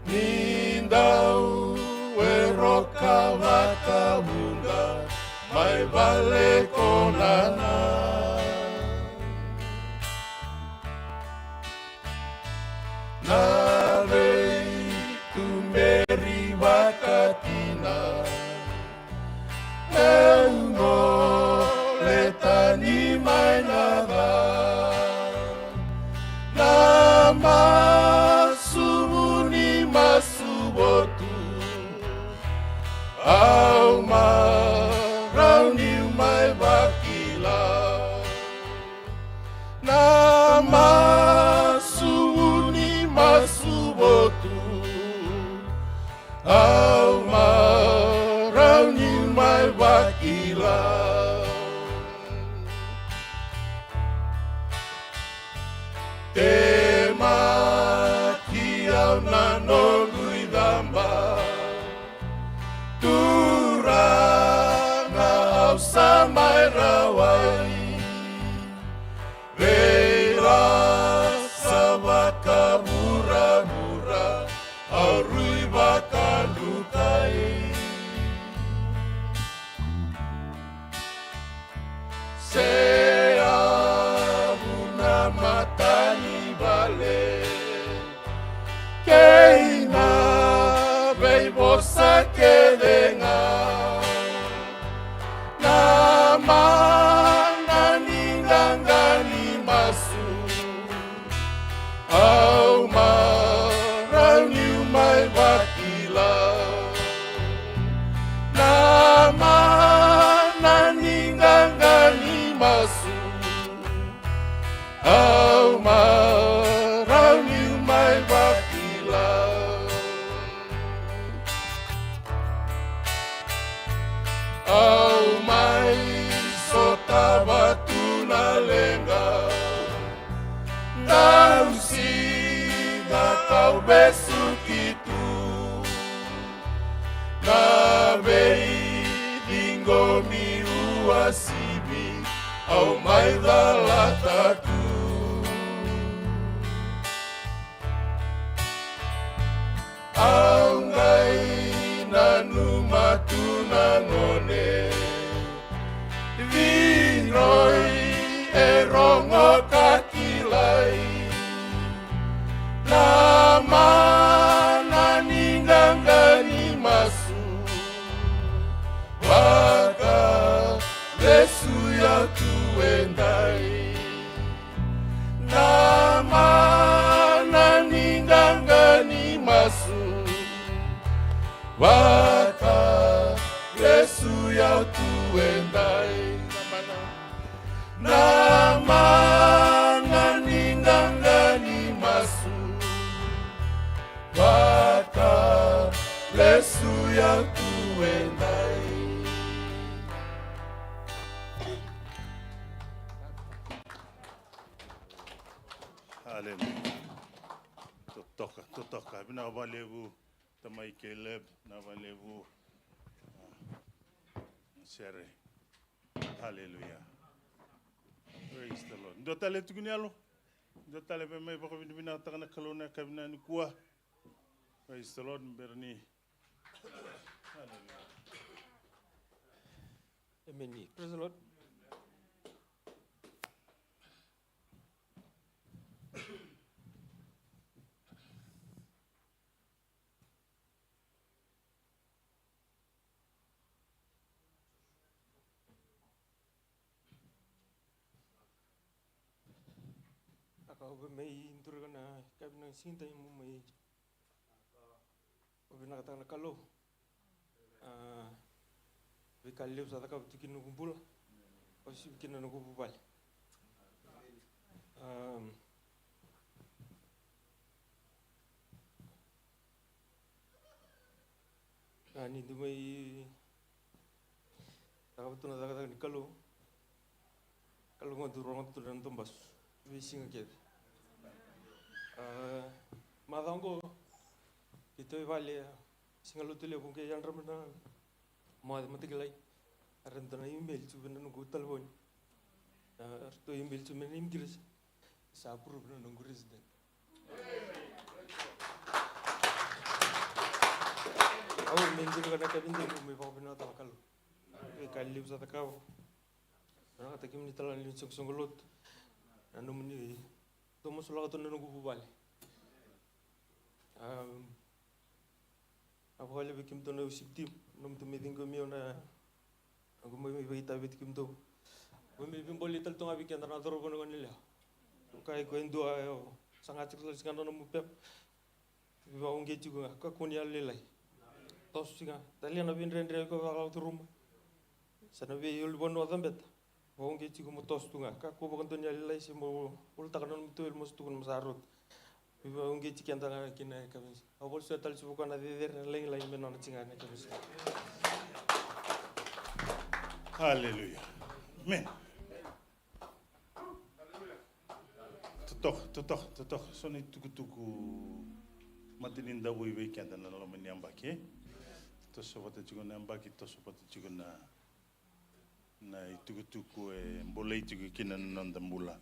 Ni dau e roka vakavuqa mai vale ko nana. Na veituberi vakatina meu gole tani mai na ca. Na masu vuni masu votu, au marau niu mai vakila. Na masu vuni masu votu, au marau niu mai vakila. Temaki au na noqu icaba, Turaga au sa mai rawai. Vei ra sa vakavuravura, au rui vakadukai. Seavu na matanivale kei na veivosa kece ga. Na mana ni qaqa ni masu, au marau niu mai vakila. Na mana ni qaqa ni masu, au marau niu mai vakila. Au mai sotava tu na leqa, dau siga kau vesuki tu. Na veiciqomi uasivi au mai calata tu. Au qai nanuma tu na gone, cidroi e rogo ka kilai. Na mana ni qaqa ni masu, vakavesuya tu edai. Haleluya. Totoka, totoka. Vinaka vakalevu tamai Caleb, vinaka vakalevu. Ah, sere. Haleluya. Praise the Lord. Dua tale tukuni yalo. Dua tale me mai vakavinavinakataka na Kalou na yakavi nikua. Praise the Lord. Bera ni. Haleluya. Amen. Praise the Lord. Aka au via mai duraka na yakavi na siga edai mo mai vakavinavinakataka na Kalou. Ah, veika levu sa cakava tu kina noqu bula. Au sivi kina noqu vuvale. Am, ah, ni dau mai cakava tu na cakacaka ni Kalou. Kalou ga dau rogoca tu na noda basu veisiga kece. Ah, macawa oqo keitou i vale, siga Lotulevu qai yadra mai na moce matakilai. A ratou na email tu vei na noqu talevoni. Ah, ratou email tu mai na immigration. Sa approve na noqu resident. Au mai duri ka na ka vindi, au mai vakavinakataka na Kalou. Veika levu sa cakava. Vinakata kemuni tale na lewe ni soqosoqo lotu. Na nomuni dau masulaka tu na noqu vuvale. Am, a vakalevu vei kemudou na worship team, nomudou mai ciqomi au na noqu mai vakaitavi vei kemudou. Au mai veibolei tale tu ga vei keda na cauravou, na goneyalewa. Ka iko e dua, e, o saga tiko tale sega na nomu pepa. Veivakauqeti tiko ga, kakua ni yalolailai. Toso tiko ga, talia na veidredre iko vakalako curuma. Sa na veiulunivanua cabeta. Vakauqeti tiko mo toso tu ga, kakua vakadua ni yalolailai se mo ulutaka na nomu teveli mo sa tukuna mo sa rauta. Veivakauqeti keda ga kina e kavenisi. Au vakasoa tale tiko vua na cecere na lagilagi me nona tiko ga na kavenisi. Haleluya. Amen. Totoka, totoka, totoka. So na itukutuku mata ni davui vei keda na loma ni yabaki, e? Toso vata tiko na yabaki, toso vata tiko na, na itukutuku e bolei tiko kina na noda bula,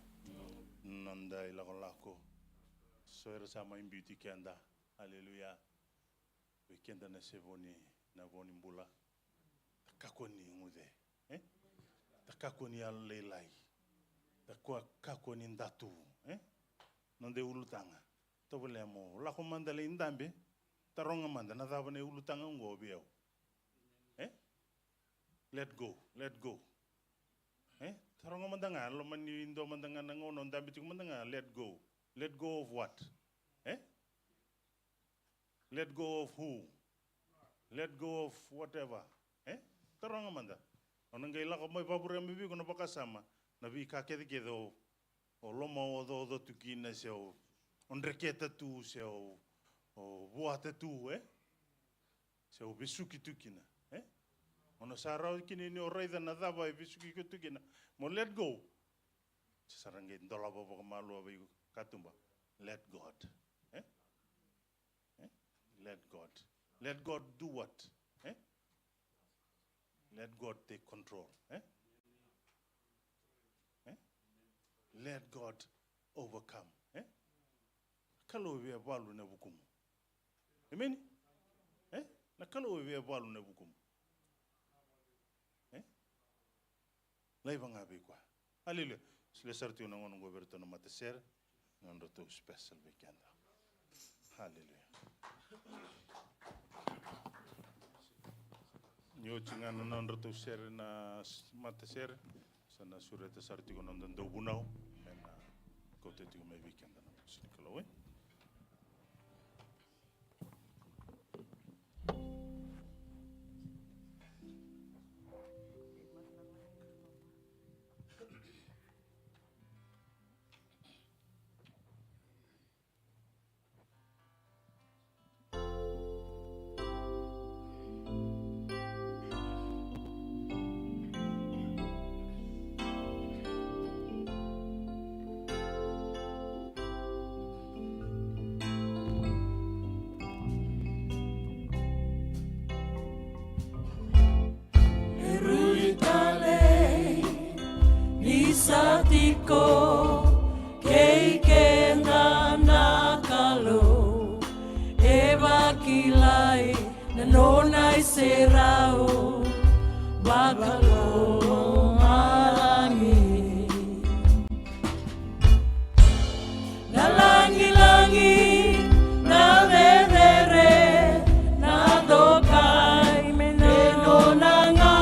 na noda ilakolako. So era sa mai biuti keda. Aleluya. Vei keda na se vo ni, na vo ni bula. Da kakua ni guce, e? Da kakua ni yalolailai. Da kua, kakua ni datuvu, e? Noda iulutaga. Tovolea mo lako mada lai dabe, taroga mada na cava na iulutaga oqo vei au. E? Let go, let go. E? Taroga mada ga, loma ni dua mada ga na gauna o dabe tiko mada ga, let go. Let go of what? E? Let go of who? Let go of whatever. E? Taroga mada. O na qai lako mai vakavurea mai vei iko na vakasama, na veika kecekece o, o lomaocaoca tu kina, se o, o dreketa tu, se o, o vuata tu, e? Se o vesuki tu kina, e? O na sa rawa kina ni o raica na cava e vesuki iko tu kina. Mo let go. Se sa ra qai dolava vakamalua vei katuba. Let God. E? E? Let God. Let God do what? E? Let God take control. E? E? Let God overcome. E? Kalou e via valu na vukumu. Emeni? E? Na Kalou e via valu na vukumu. E? Laiva ga vei koya. Aleluya. Solia sara tiko na gauna oqo vei iratou na matasere, na nodratou special vei keda. Aleluya. Ni oti ga na nodratou sere na s-, matasere, sa na sureta sara tiko na noda dauvunau me na kauta tiko mai vei keda na vosa ni Kalou, e? Rau vakalomalagi. Na lagilagi, na cecere, na dokai me nona ga.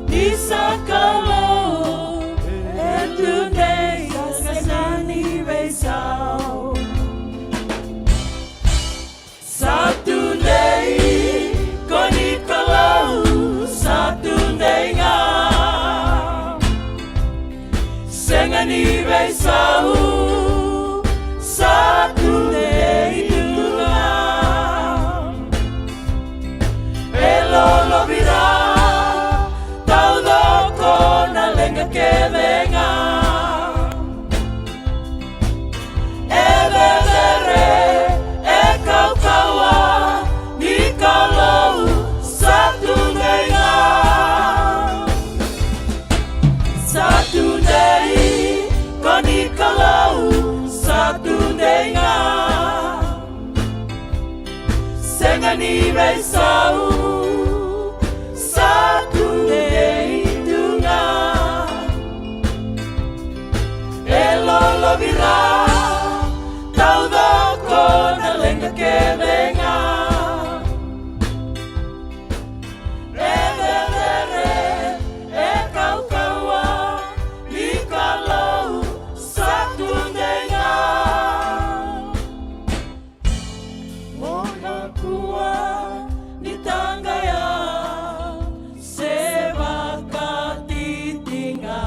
Ni sa Kalou e tudei, sa sega ni veisau. Sa tudei, ko ni Kalou, sa tudei ga. Sega ni veisau, sa tudei tu ga. E lolovira taucoko na leqa kece ga. E cecere, e kaukauwa, ni Kalou sa tudei ga. Sa tudei, ko ni Kalou sa tudei ga. Sega ni veisau, sa tudei tu ga. E lolovira taucoko na leqa kece ga. E cecere, e kaukauwa, ni Kalou sa tudei ga. Mo kakua ni taqaya se vakatitiqa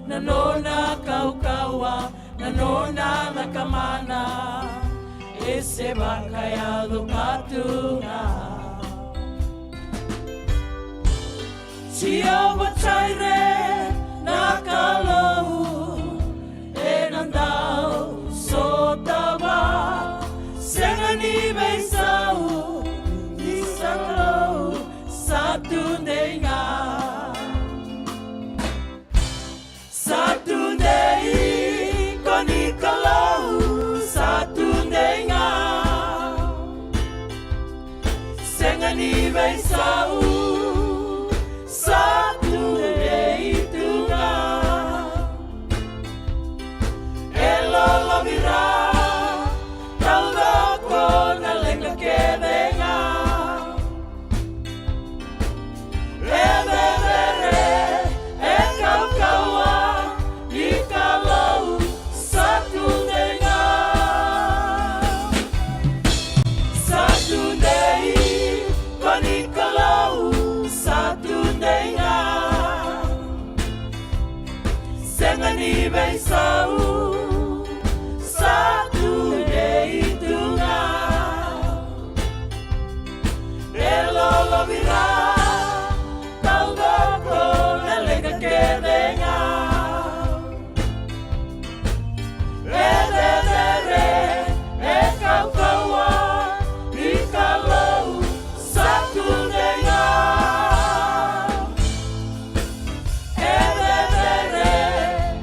na nona kaukauwa, na nona cakamana e se vakayaco ka tu ga. Jiova Jaire na Kalou, ena dau sotava. Sega ni veisau, ni sa Kalou sa tudei ga. Sa tudei, ko ni Kalou sa tudei ga. Sega ni veisau, sa tudei tu ga. E lolovira taucoko na leqa kece ga. E cecere, e kaukauwa, ni Kalou sa tudei ga. Sa tudei, ko ni Kalou sa tudei ga. Sega ni veisau, sa tudei tu ga. E lolovira taucoko na leqa kece ga. E cecere, e kaukauwa, ni Kalou sa tudei ga. E cecere,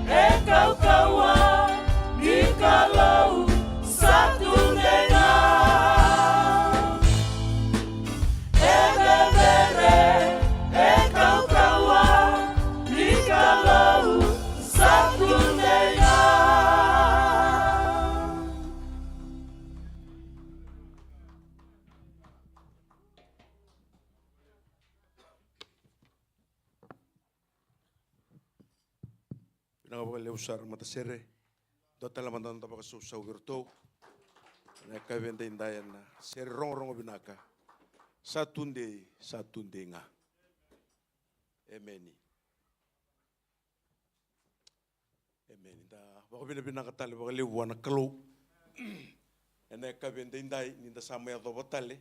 e kaukauwa, ni Kalou sa tudei ga. E cecere, e kaukauwa, ni Kalou sa tudei ga. Vinaka vakalevu sara matasere. Dua tale mada na noda vakasausau vei iratou ena yakavi edaidai ena sere rogorogo vinaka. Sa tudei, sa tudei ga. Emeni. Emeni. Da vakavinavinaka tale vakalevu vua na Kalou ena yakavi edaidai ni da sa mai yacova tale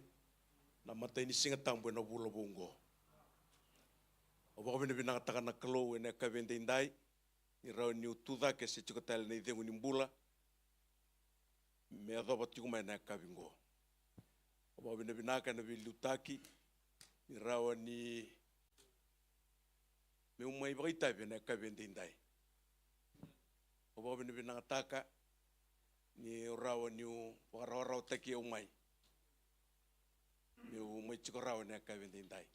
na imatai ni Siga Tabu ena vula vou oqo. Au vakavinavinakataka na Kalou ena yakavi edaidai ni rawa niu tucake se tiko tale na icegu ni bula me yacova tiko mai na yakavi oqo. Au vakavinavinaka ena veiliutaki ni rawa ni meu mai vakaitavi ena yakavi edaidai. Au vakavinavinakataka ni rawa niu vakarawarawataki au mai. Meu mai tiko rawa ena yakavi edaidai.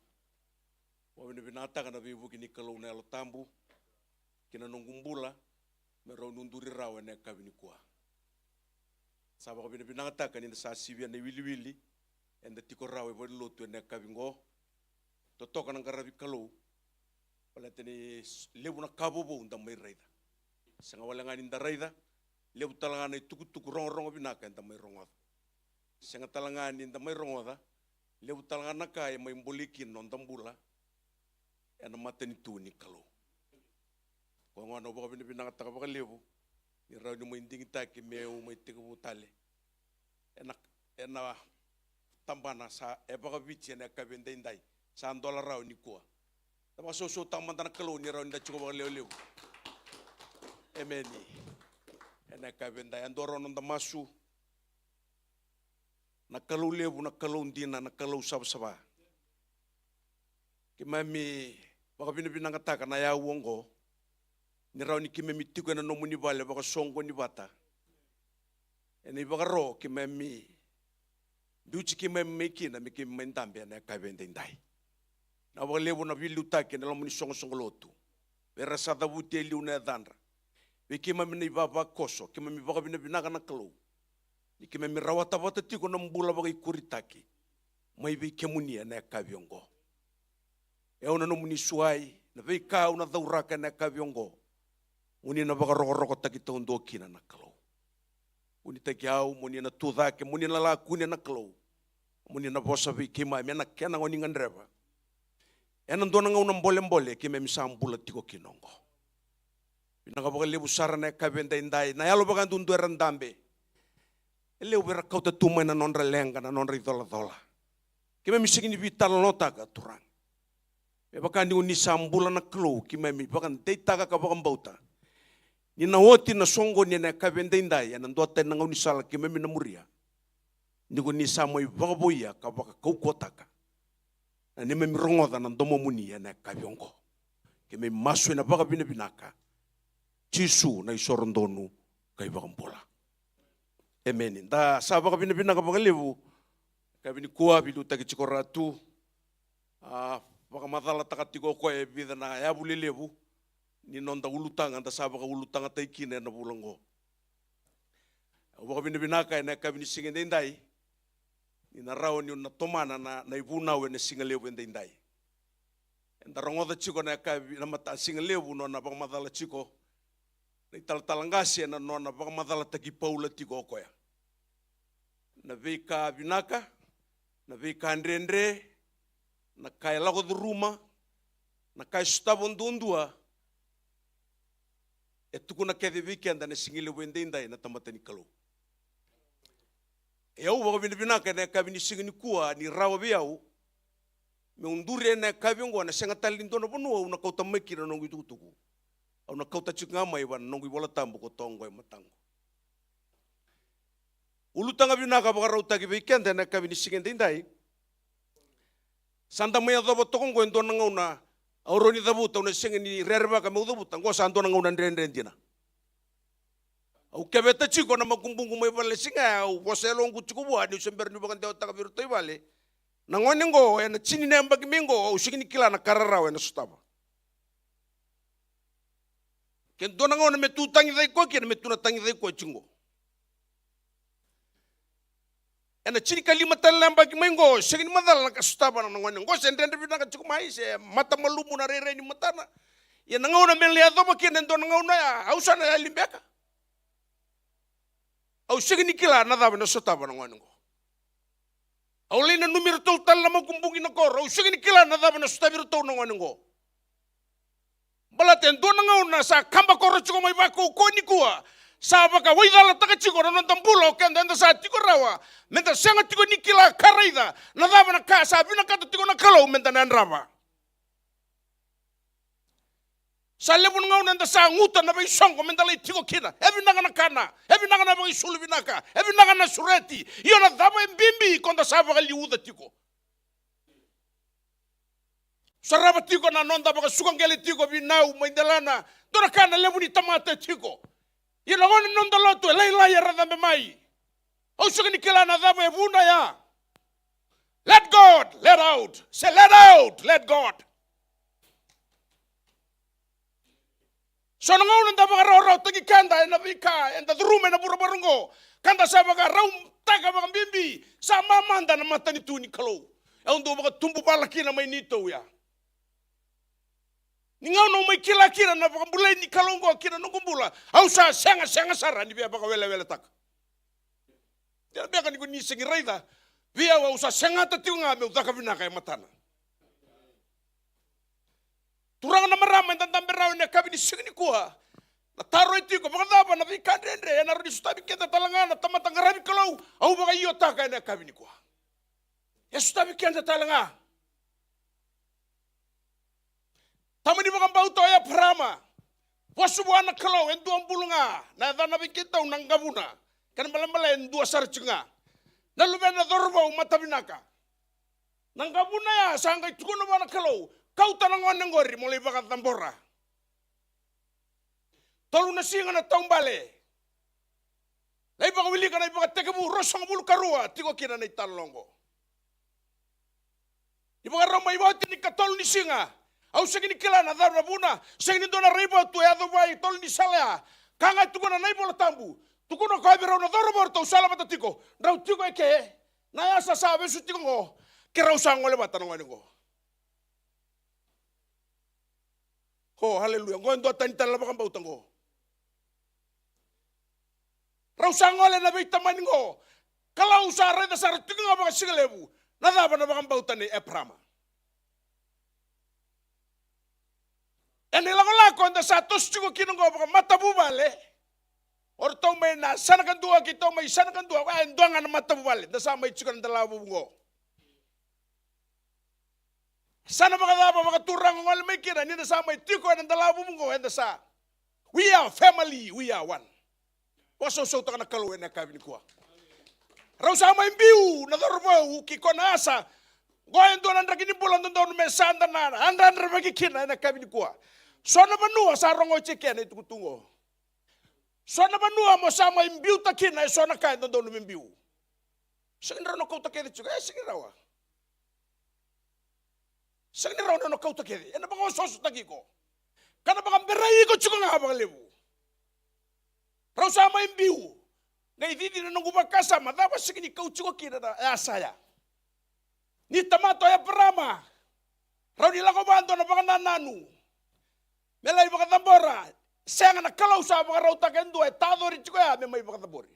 Vakavinavinakataka na veivuke ni Kalou na Yalo Tabu ki na noqu bula, me rau ni uduri rawa ena yakavi nikua. Sa vakavinavinakataka ni da sa sivia na iwiliwili eda tiko rawa e valenilotu ena yakavi oqo. Totoka na qaravi Kalou. Baleta ni s-, levu na ka vovou da mai raica. Sega wale ga ni da raica, levu tale ga na itukutuku rogorogo vinaka eda mai rogoca. Sega tale ga ni da mai rogoca, levu tale ga na ka e mai bolei kina na noda bula ena matanitu ni Kalou. Koya gona au vakavinavinakataka vakalevu ni rawa ni mai digitaki meu mai tekivu tale ena, ena tabana sa e vakaviti ena yakavi edaidai. Sa dola rawa nikua. Da vakasausautaka mada na Kalou ni rawa ni da tiko vakalevulevu. Emeni. Ena yakavi edaidai, e dua rawa noda masu. Na Kalou levu, na Kalou dina, na Kalou savasava. Keimami vakavinavinakataka na yau oqo, ni rawa ni keimami tiko ena nomuni vale vakasoqoni vata. Ena ivakaro keimami biuti keimami mai kina me keimami mai dabe ena yakavi edaidai. Na vakalevu na veiliutaki ena loma ni soqosoqo lotu. Vei ira sa cavuti e liu na yacadra. Vei keimami na ivavakoso, keimami vakavinavinaka na Kalou. Ni keimami rawata vata tiko na bula vakaikuritaki mai vei kemuni ena yakavi oqo. E au na nomuni suai, na veika au na cauraka ena yakavi oqo, mo ni na vakarokorokotaki taudua kina na Kalou. Vunitaki au, mo ni na tucake, mo ni na lako kune na Kalou. Mo ni na vosa vei keimami ena kena gone ni gadreva. Ena dua na gauna bolebole keimami sa bula tiko kina oqo. Vinaka vakalevu sara na yakavi edaidai, na yalo vakadudua era dabe. E levu era kauta tu mai na nodra leqa, na nodra icolacola. Keimami sega ni veitalanoataka, Turaga. Me vaka ni o ni sa bula na Kalou, keimami vakadeitaka ka vakabauta ni na oti na soqoni ena yakavi edaidai, ena duatani na gaunisala keimami na muria. Ni ko ni sa mai vakavoia ka vakakaukauwataka na neimami rogoca na domomuni ena yakavi oqo. Keimami masu ena vakavinavinaka. Jisu na isoro donu ka ivakabula. Emeni. Da sa vakavinavinaka vakalevu. Yakavi nikua veiliutaki tiko Ratu. A vakamacalataka tiko o koya e vica na yavu lelevu ni noda ulutaga da sa vakaulutagataki kina ena vula oqo. Au vakavinavinaka ena yakavi ni siga edaidai ni na rawa niu na tomana na, na ivunau ena siga levu edaidai. Eda rogoca tiko na yakavi, na mata siga levu nona vakamacala tiko na italatala qase, ena nona vakamacalataki Paula tiko o koya. Na veika vinaka, na veika dredre, na ka e lako curuma, na ka e sotava duadua, e tukuna kece vei keda na siga levu edaidai na tamata ni Kalou. E au vakavinavinaka ena yakavi ni siga nikua ni rawa vei au meu duri ena yakavi oqo, ena sega tale ni dua na vanua au na kauta mai kina na noqu itukutuku. Au na kauta tiko ga mai vua na noqu iVola Tabu ko toka oqo e mataqu. Ulutaga vinaka vakarautaki vei keda ena yakavi ni siga edaidai. Sa da mai yacova toka oqo e dua na gauna au rawa ni cavuta, au na sega ni rerevaka meu cavuta, oqo sa dua na gauna dredre dina. Au keveta tiko na makubuqu mai vale siga, au vosa yaloqu tiko vua niu se bera niu vakadewataka vei iratou i vale. Na gone oqo ena tini na yabaki mai oqo, au sega ni kila na ka rarawa ena sotava. Ke dua na gauna me tu tagicaki koya kina, me tu na tagicaki koya tiko. Ena tinikalima tale na yabaki mai oqo, sega ni macala na ka sotava na gone oqo, se dredre vinaka tiko mai, se mata malumu na rairai ni matana. Ia na gauna me lai yacova kina e dua na gauna ya, au sa na yali beka. Au sega ni kila na cava ena sotava na gone oqo. Au lai nanumi iratou tale na makubuqu na koro, au sega ni kila na cava ena sotavi iratou na gone oqo. Baleta e dua na gauna sa kaba koro tiko mai vakaukauwa nikua, sa vakawaicalataka tiko na noda bula o keda eda sa tiko rawa, meda sega tiko ni kila ka raica na cava na ka sa vinakata tiko na Kalou meda na yadrava. Sa levu na gauna eda sa guta na veisoqo meda lai tiko kina. E vinaka na kana, e vinaka na vakaisulu vinaka, e vinaka na sureti. Io, na cava e bibi ko da sa vakaliuca tiko? Sarava tiko na noda vakasuka qele tiko vei nau mai delana. Dua na ka na levu ni tamata e tiko. Ia na gone ni noda lotu e lailai era cabe mai. Au sega ni kila na cava e vuna ya. Let God, let out. Say, let out, let God. So na gauna da vakarawarawataki keda ena veika eda curuma ena vuravura oqo, ka da sa vakarautaka vakabibi, sa mamada na matanitu ni Kalou. Au dau vakatubu vala kina mai neitou ya. Ni gauna au mai kila kina na vakabulai ni Kalou oqo kina noqu bula, au sa sega, sega sara ni via vakaweleweletaka. Ia beka ni ko ni sega ni raica vei au, au sa segata tiko ga meu caka vinaka e matana. Turaga na marama, eda dabe rawa ena yakavi ni siga nikua. Na taro e tiko, vakacava na veika dredre ena rawa ni sotavi keda tale ga na tamata qaravi Kalou? Au vakaiotaka ena yakavi nikua. E sotavi keda tale ga. Tama ni vakabauta o Eparama. Vosa vua na Kalou e dua bulu ga, na yacana vei keitou na qavuna. Kena balebale e dua sara tiko ga. Na luvena cauravou matavinaka. Na qavuna ya sa qai tukuna vua na Kalou, kauta na gone oqori mo lai vakacabora. Tolu na siga na taubale. Na iVakawilika na ivakatekivu ruasagavulu ka rua, tiko kina na italanoa oqo. Ni vakarau mai oti ni katolu ni siga, au sega ni kila na cava na vuna, sega ni dua na raivotu e yaco vua e tolu ni sala ya. Ka ga e tukuna na iVola Tabu, tukuna o koya vei rau na cauravou ratou sala vata tiko, drau tiko eke, na yasa sa vesu tiko oqo, ke rau sa gole vata na gone oqo. O, aleluya. Oqo e dua tani tale na vakabauta oqo. Rau sa gole na veitamani oqo. Kalou sa raica sara tiko ga vakasigalevu na cava na vakabauta nei Eparama. Ena ilakolako eda sa toso tiko kina oqo vakamatavuvale. O ratou mai na yasana kadua, keitou mai yasana kadua, e dua ga na matavuvale, da sa mai tiko ena delavevu oqo. Sa na vakacava vakaturaga gole mai kina, ni da sa mai tiko ena delavevu oqo, eda sa. We are family, we are one. Vakasausautaka na Kalou ena yakavi nikua. Rau sa mai biu na cauravou ki Konasa. Oqo e dua na draki ni bula dodonu me sa da na yadravaki kina ena yakavi nikua. So na vanua sa rogoci kina na itukutuku oqo. So na vanua mo sa mai biuta kina e so na ka e dodonu me biu. Sega ni rau na kauta kece tiko, e sega ni rawa. Sega ni rawa ni o na kauta kece, ena vakaosoosotaki iko. Ka na vakaberai iko tiko ga vakalevu. Rau sa mai biu. Qai cici na noqu vakasama, cava sega ni kau tiko kina na yasa ya. Ni tamata o Eparama, rau ni lako vua dua na vakanananu me lai vakacabora. Sega, na Kalou sa vakarautaka e dua e tacori tiko ya me mai vakacabori.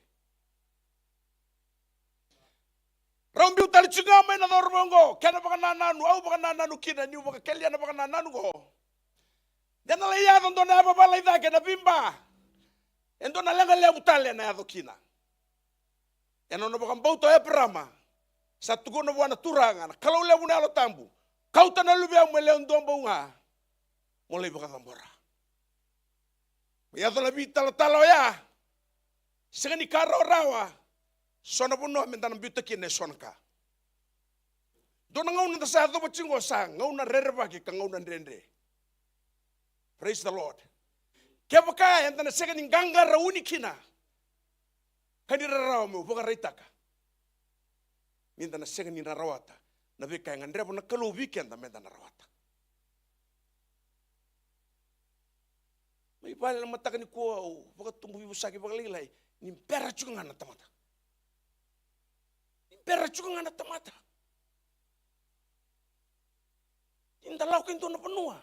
Rau biu tale tiko ga mai na cauravou oqo, kena vakanananu, au vakanananu kina, niu vakakelia na vakanananu oqo. De na lai yaco dua na yavavala i cake na viba. E dua na leqa levu tale ena yaco kina. Ena nona vakabauta o Eparama, sa tukuna vua na Turaga, na Kalou levu na Yalo Tabu, kauta na luvemu e lewe dua bau ga, mo lai vakacabora. Me yaco na veitalatala oya, sega ni ka rawarawa, so na vanua me da na biuta kina e so na ka. Dua na gauna da sa yacova tiko oqo sa gauna rerevaki ka gauna dredre. Praise the Lord. Kevaka eda na sega ni qaqarauni kina, ka ni rarawa meu vakaraitaka, ni da na sega ni na rawata na veika e gadreva na Kalou vei keda me da na rawata. Mai vale na mataka nikua au vakatubu veivosaki vakalailai, ni bera tiko ga na tamata. Ni bera tiko ga na tamata. Ni da lako e dua na vanua,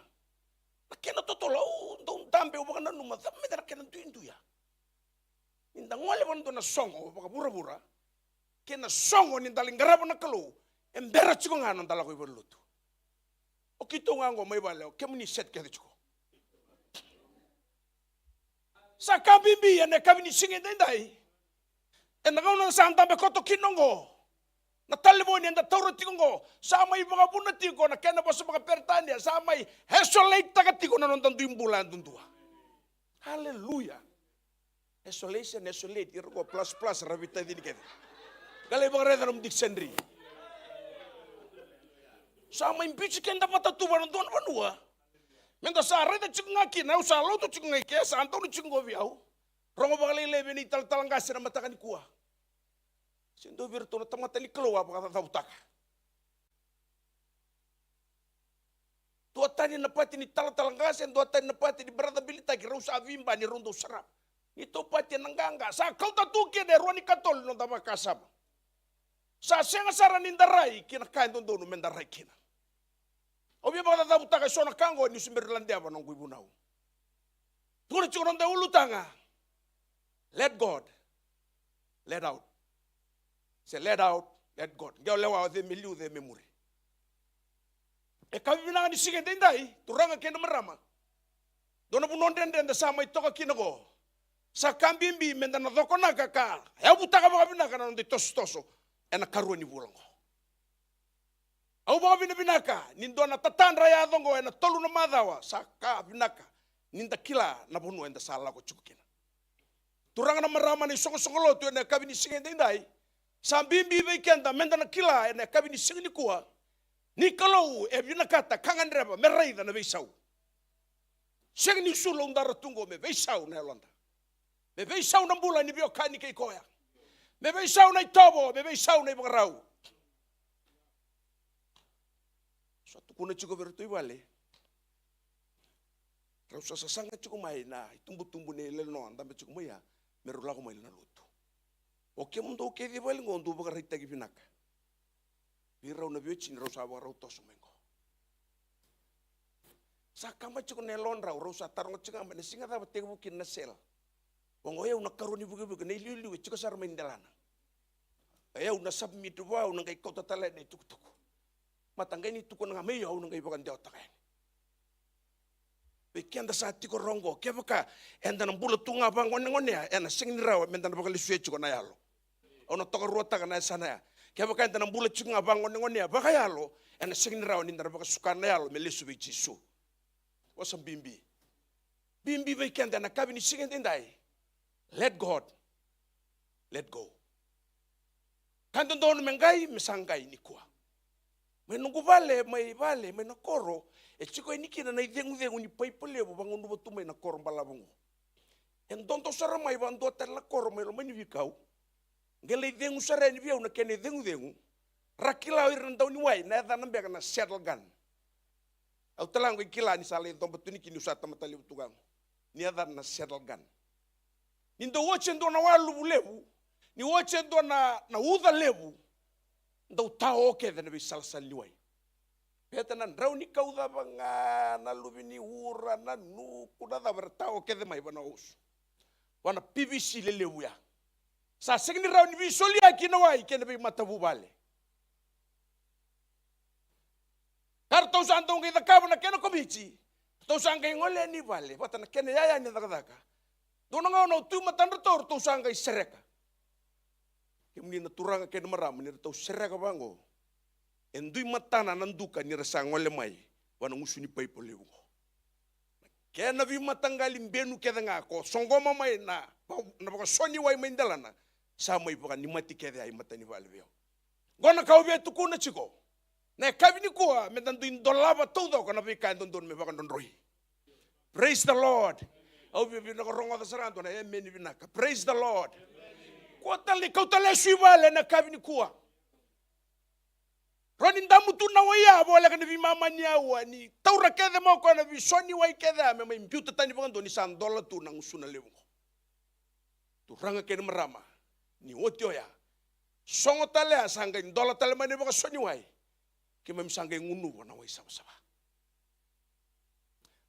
na kena totolo, au dau dabe, au vakananuma, cava me da na kena duidui ya. Ni da gole vua na dua na soqo vakavuravura, kei na soqo ni da lai qarava na Kalou, e bera tiko ga na noda lako i valenilotu. O keitou ga oqo mai vale, o kemuni set kece tiko. Sa ka bibi ena yakavi ni siga edaidai. Ena gauna sa dabe koto kina oqo, na talevoni eda taura tiko oqo, sa mai vakavuna tiko na kena vosa vakaperitania, sa mai isolate-taka tiko na noda dui bula yadudua. Aleluya. Isolation, isolate, ira qo plus plus, ra veitacini kece. Qai lai vakaraica na nomu dictionary. Sa mai biuti keda vata tu vua na dua na vanua. Meda sa raica tiko ga kina, au sa lotu tiko ga i ke, sa donu tiko qo vei au. Rogo vakalailai vei na italatala qase na mataka nikua. Se dua vei iratou na tamata ni Kalou a vakacaucautaka. tani na pati ni talatala qase, dua tani na pati ni brother Bilitaki, rau sa viba ni rau dau sarava. Ni tou pati ena qaqa sa kauta tu kina e rua ni katolu ni noda vakasama. Sa sega sara ni da rai kina ka e dodonu me da rai kina. Au via vakacacavutaka e so na ka oqo niu se bera ni ladeva noqu ivunau. Tukuna tiko noda ulutaga, let God, let out. Se let out, let God. Qe o lewa, o cei me liu, o cei me muri. E ka vinaka ni siga edaidai, turaga kei na marama. Dua na vanua dredre eda sa mai toka kina qo. Sa ka bibi me da na cokonaka ka yavutaka vakavinaka na noda itosotoso ena karua ni vula qo. Au vakavinavinaka ni dua na tatadra yaco qo ena tolu na macawa, sa ka vinaka ni da kila na vanua eda sa lako tiko kina. Turaga na marama na isoqosoqo lotu ena yakavi ni siga edaidai, sa bibi vei keda me da na kila ena yakavi ni siga nikua ni Kalou e vinakata ka gadreva me raica na veisau. Sega ni sulu au dara tu qo me veisau na yaloda. Me veisau na bula ni veiwekani kei koya. Me veisau na itovo, me veisau na ivakarau. Sa tukuna tiko vei iratou i vale. Rau sa sasaga tiko mai na itubutubu nei Lenoa, dabe tiko mai ya, me rau lako mai na lotu. O kemudou kece i vale qo dou vakaraitaki vinaka vei rau na veiwatini rau sa vakarau toso mai qo. Sa kaba tiko na yalodrau, rau sa taroga tiko ga mai na siga cava tekivu kina na sale. Oqo o yau na karua ni vukevuke, na iliuliu e tiko sara mai delana. O yau na submit vua, au na qai kauta tale na itukutuku. Mata qai ni tukuna ga mai, au na qai vakadewataka yani. Vei keda sa tiko rawa oqo, kevaka eda na bula tu ga vagonegonea, ena sega ni rawa me da na vakalesuya tiko na yalo. Au na tokaruataka na yasana ya. Kevaka eda na bula tiko ga vagonegonea vakayalo, ena sega ni rawa ni da na vakasuka na yalo me lesu vei Jisu. Vosa bibi. Bibi vei keda ena yakavi ni siga edaidai. Let God, let go. Ka dodonu me qai, me sa qai nikua. Mai noqu vale, mai vale, mai na koro, e tiko yani kina na icegucegu ni paipa levu vagunuva tu mai na koro balavu qo. E dodo sara mai vadua tale na koro mai loma ni veikau. Qai lai cegu sara yani vei au na kena icegucegu. Ra kila o ira na dauniwai na yacana beka na saddle gun. Au tale ga qai kila ni sa lai coba tu ni kina, niu sa tamata levu tu ga qo. Ni yacana na saddle gun. Ni dau oti e dua na waluvu levu, ni oti e dua na, na uca levu, dau tao kece na veisalasala ni wai. Baleta na drau ni kau cava ga, na luve ni ura, na nuku, na cava, era tao kece mai vua na usu, vua na P V C lelevu ya. Sa sega ni rawa ni veisoliyaki na wai kei na veimatavuvale. Ka ratou sa dau qai cakava na kena komiti, ratou sa qai gole yani i vale vata na kena iyaya ni cakacaka. Dua na gauna au tu e matadratou, ratou sa qai sereka. Kemuni na turaga kei na marama, ni ratou sereka vaqo, e dui matana na duka ni ra sa gole mai vua na gusu ni paipa levu qo. Kena veimataqali benu kece ga ko soqoma mai na, na vakaso ni wai mai delana, sa mai vakanimati kece ai matanivale vei au. Qo na ka au via tukuna tiko. Na yakavi nikua me da dui dolava taucoko na veika e dodonu me vakadrodroi. Praise the Lord. Au via vinaka rogoca sara dua na emeni vinaka. Praise the Lord. Kua tale ni kauta lesu i vale na yakavi nikua. Rawa ni damu tu na wai ya voleka na veimama ni aua, ni taura kece mai o koya na veiso ni wai kece ya me mai biuta tani vakadua ni sa dola tu na gusuna levu qo. Turaga kei na marama, ni oti oya, sogo tale ya sa qai dola tale mai na vakaso ni wai. Keimami sa qai gunuva na wai savasava.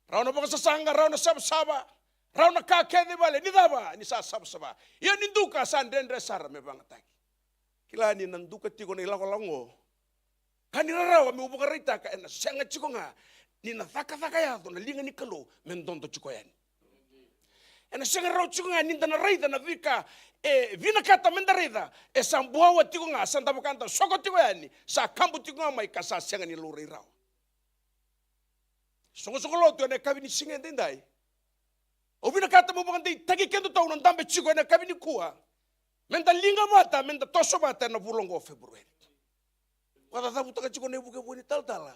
Rawa na vakasasaga, rawa na savasava, rawa na ka kece i vale, ni cava, ni sa savasava. Ia ni duka sa dredre sara me vagataki. Kila ni na duka tiko na ilakolako qo. Ka ni rarawa meu vakaraitaka, ena sega tiko ga ni na cakacaka yaco na liga ni Kalou me dodo tiko yani. Ena sega rawa tiko ga ni da na raica na veika e vinakata me da raica, e sa buawa tiko ga, sa da vaka da soko tiko yani, sa kabu tiko ga mai ka sa sega ni laurai rawa. Soqosoqo lotu ena yakavi ni siga edaidai. Au vinakata meu vakadeitaki kedatou na dabe tiko ena yakavi nikua. Me da liga vata, me da toso vata ena vula oqo o February. Vakacacavutaka tiko na ivukevuke ni talatala,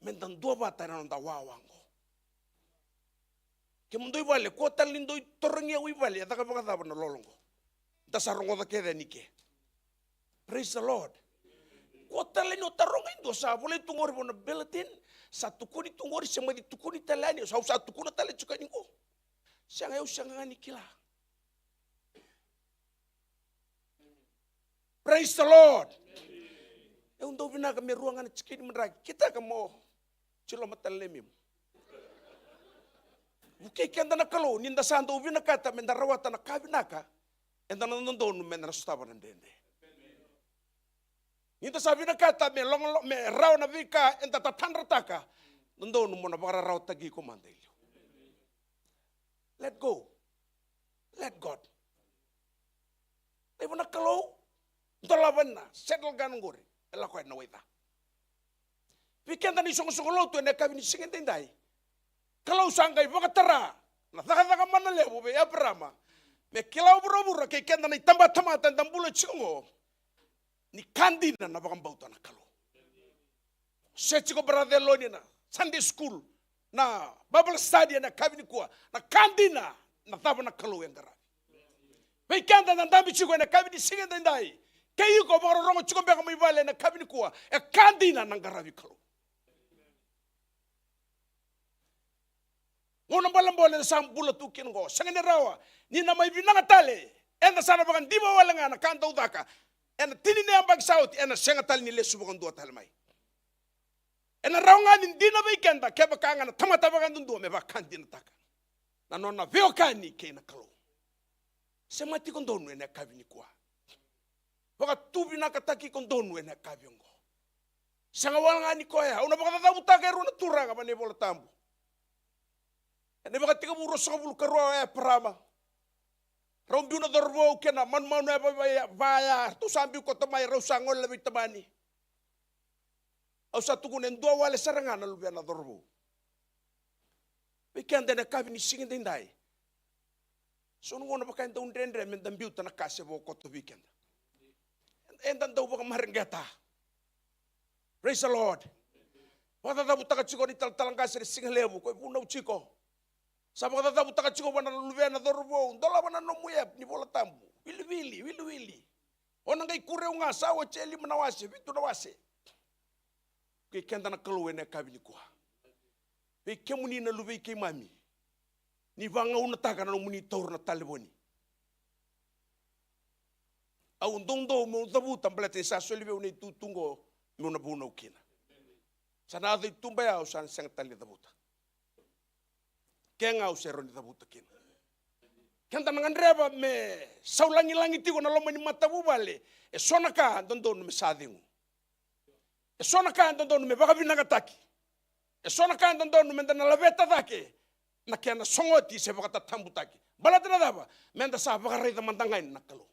me da dua vata ena noda wawa oqo. Kemudou i vale, kua tale ni dou tarogi au i vale, e caka vakacava na lolo oqo. Da sa rogoca kece yani ke. Praise the Lord. Kua tale ni o taroga e dua, sa volai tu qori vua na bulletin, Sa tukuni tu qori, se mani tukuni tale yani, au sa tukuna tale tiko yani qo. Sega, au sega ga ni kila. Praise the Lord. Au dau vinaka me rua ga na tikini madraki. Kitaka mo tiloma tale na yamemu. Vukei keda na Kalou, ni da sa dau vinakata me da rawata na ka vinaka, eda na dodonu me da na sotava na dredre. Ni da sa vinakata me logolo, me rawa na veika eda tatadrataka, dodonu mo na vakararawataki iko mada e liu. Let go. Let God. Levu na Kalou, dolava na settle ga na qori, e lako yani na waica. Vei keda na isoqosoqo lotu ena yakavi ni siga edaidai, Kalou sa qai vakatara na cakacaka mana levu vei Eparama, me kila o vuravura kei keda na itabatamata eda bula tiko qo, ni ka dina na vakabauta na Kalou. Se tiko brother Loni na Sunday school, na Bible study ena yakavi nikua, na ka dina na cava na Kalou e qaravi. Vei keda na dabe tiko ena yakavi ni siga edaidai, kei iko vakarorogo tiko beka mai vale ena yakavi nikua, e ka dina na qaravi Kalou. Gauna bolebole eda sa bula tu kina qo, sega ni rawa ni na mai vinaka tale, eda sa na vakadiva wale ga na ka dau caka ena tini na yabaki sa oti, ena sega tale ni lesu vakadua tale mai. Ena rawa ga ni dina vei keda kevaka ga na tamata vakayadudua me vakadinataka na nona veiwekani kei na Kalou. Semati iko donu ena yakavi nikua. Vakatuvinakataki iko donu ena yakavi oqo. Sega wale ga ni koya, au na vakacacavutaka e rua na turaga va na iVola Tabu. Ena iVakatekivu ruasagavulu ka rua o Eparama. Rau biu na cauravou kei na manumanu e va, va, va ya, ratou sa biu koto mai, rau sa gole vei tamani. Au sa tukuna e dua wale sara ga na luvena cauravou. Vei keda ena yakavi ni siga edaidai, so na gauna vaka e dau dredre me da biuta na ka se vo koto vei keda. Eda dau vakamareqeta. Praise the Lord. Vakacacavutaka tiko ni talatala qase na siga levu, ko e vunau tiko. Sa vakacacavutaka tiko vua na luvena cauravou, dolava na nomu app ni Vola Tabu. Wiliwili, wiliwili. O na qai kureu ga, sa oti e lima na wase, vitu na wase. Kei keda na Kalou ena yakavi nikua. Vei kemuni na luvei keimami, ni vagaunataka na nomuni taura na talevoni. Au doudou meu cavuta baleta ni sa soli vei au na itutu oqo meu na vunau kina. Sa na yaco i tuba ya, au sa na sega tale ni cavuta. Ke ga au se rawa ni cavuta kina. Keda na gadreva me sau lagilagi tiko na loma ni matavuvale, e so na ka dodonu me sa cegu. E so na ka e dodonu me vakavinakataki. E so na ka e dodonu me da na laveta cake na kena sogoti se vakatatabutaki. Baleta na cava? Me da sa vakaraica mada ga yani na Kalou.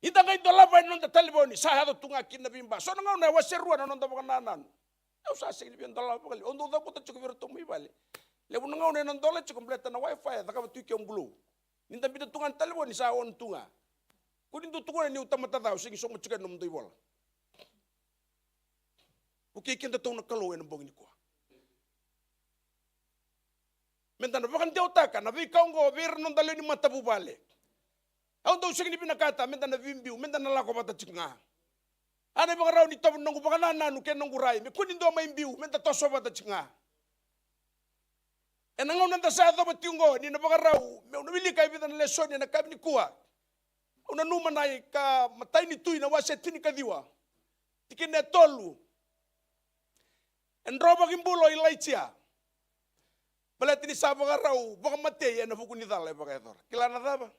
Ni da qai dolava yani na noda talevoni, sa yaco tu ga kina na veiba. So na gauna e wase rua na noda vakanananu. Au sa sega ni via dolava vakalevu. Au dau cavuta tiko vei iratou mai vale. Levu na gauna ena dola tiko baleta na wifi e cakava tu i ke o Bulou. Ni da biuta tu ga na talevoni sa on tu ga. Ko ni dau tukuna niu tamata ca, au sega ni sauma tiko yani nomudou ivola. Vukei kedatou na Kalou ena bogi nikua. Me da na vakadewataka na veika oqo vei ira na noda lewe ni matavuvale. Au dau sega ni vinakata me da na veibiu, me da na lako vata tiko ga. A na ivakarau ni tovo ni noqu vakanananu kei na noqu rai, me kua ni dua mai biu, me da toso vata tiko ga. Ena gauna eda sa yacova tiko oqo, ni na vakarau meu na wilika e vica na lesoni ena yakavi nikua. Au nanuma na ika, matai ni Tui na wase tinikaciwa, tikina e tolu. E drovaki bula o Ilaija. Baleta ni sa vakarau vakamatei ena vuku ni cala e vakayacora. Kila na cava?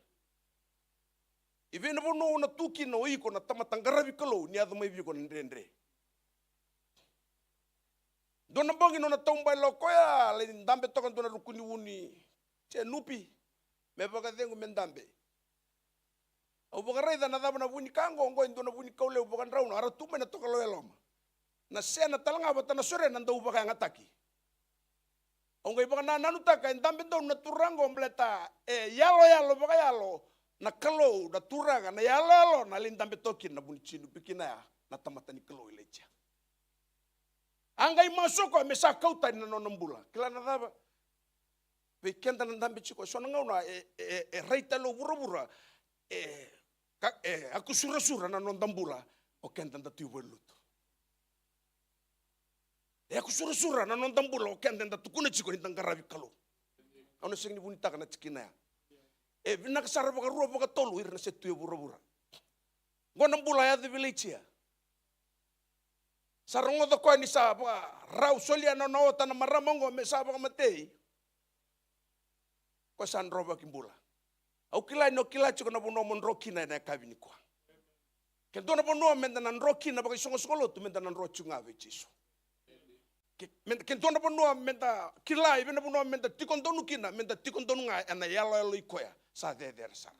I vei na vanua o na tu kina o iko na tamata qaravi Kalou ni yaco mai vei iko na dredre? Dua na bogi nona taubale o koya, lai dabe toka dua na ruku ni vuni se nupi me vakacegu me dabe. Au vakaraica na cava na vu ni ka oqo, oqo e dua na vunikau levu vakadrauna, a ra tu mai na tokalau e loma. Na sena tale ga vata na sore na dau vakayagataki. Au qai vakanananutaka e dabe donu na turaga oqo baleta e yaloyalo vakayalo na Kalou, na turaga, na yaloyalo na lai dabe toka kina na vuni tinu pikina ya na tamata ni Kalou Ilaija. A qai masu o koya me sa kau tani na nona bula. Kila na cava? Vei keda na dabe tiko, e so na gauna e, e, e rai tale o vuravura, e, ka, e, a kusurasura na noda bula, o keda da tu i valenilotu. E yaku surasura na noda bula o keda eda tukuna tiko ni da qaravi Kalou. Au na sega ni vunitaka na tikina ya. E vinaka sara vakarua vakatolu ira na se tu e vuravura. Qo na bula a yaco vei Ilaitia. Sa rogoca koya ni sa vakarau solia na nona ota na marama oqo me sa vakamatei. Koya sa drovaki bula. Au kila ni o kila tiko na vanua mo dro kina ena yakavi nikua. Ke dua na vanua meda na dro kina vakaisoqosoqo lotu, meda na dro tiko ga vei Jisu. Ke, meda, ke dua na vanua meda kila, i vei na vanua meda tiko donu kina, meda tiko donu ga ena yaloyalo i koya sa cecere sara.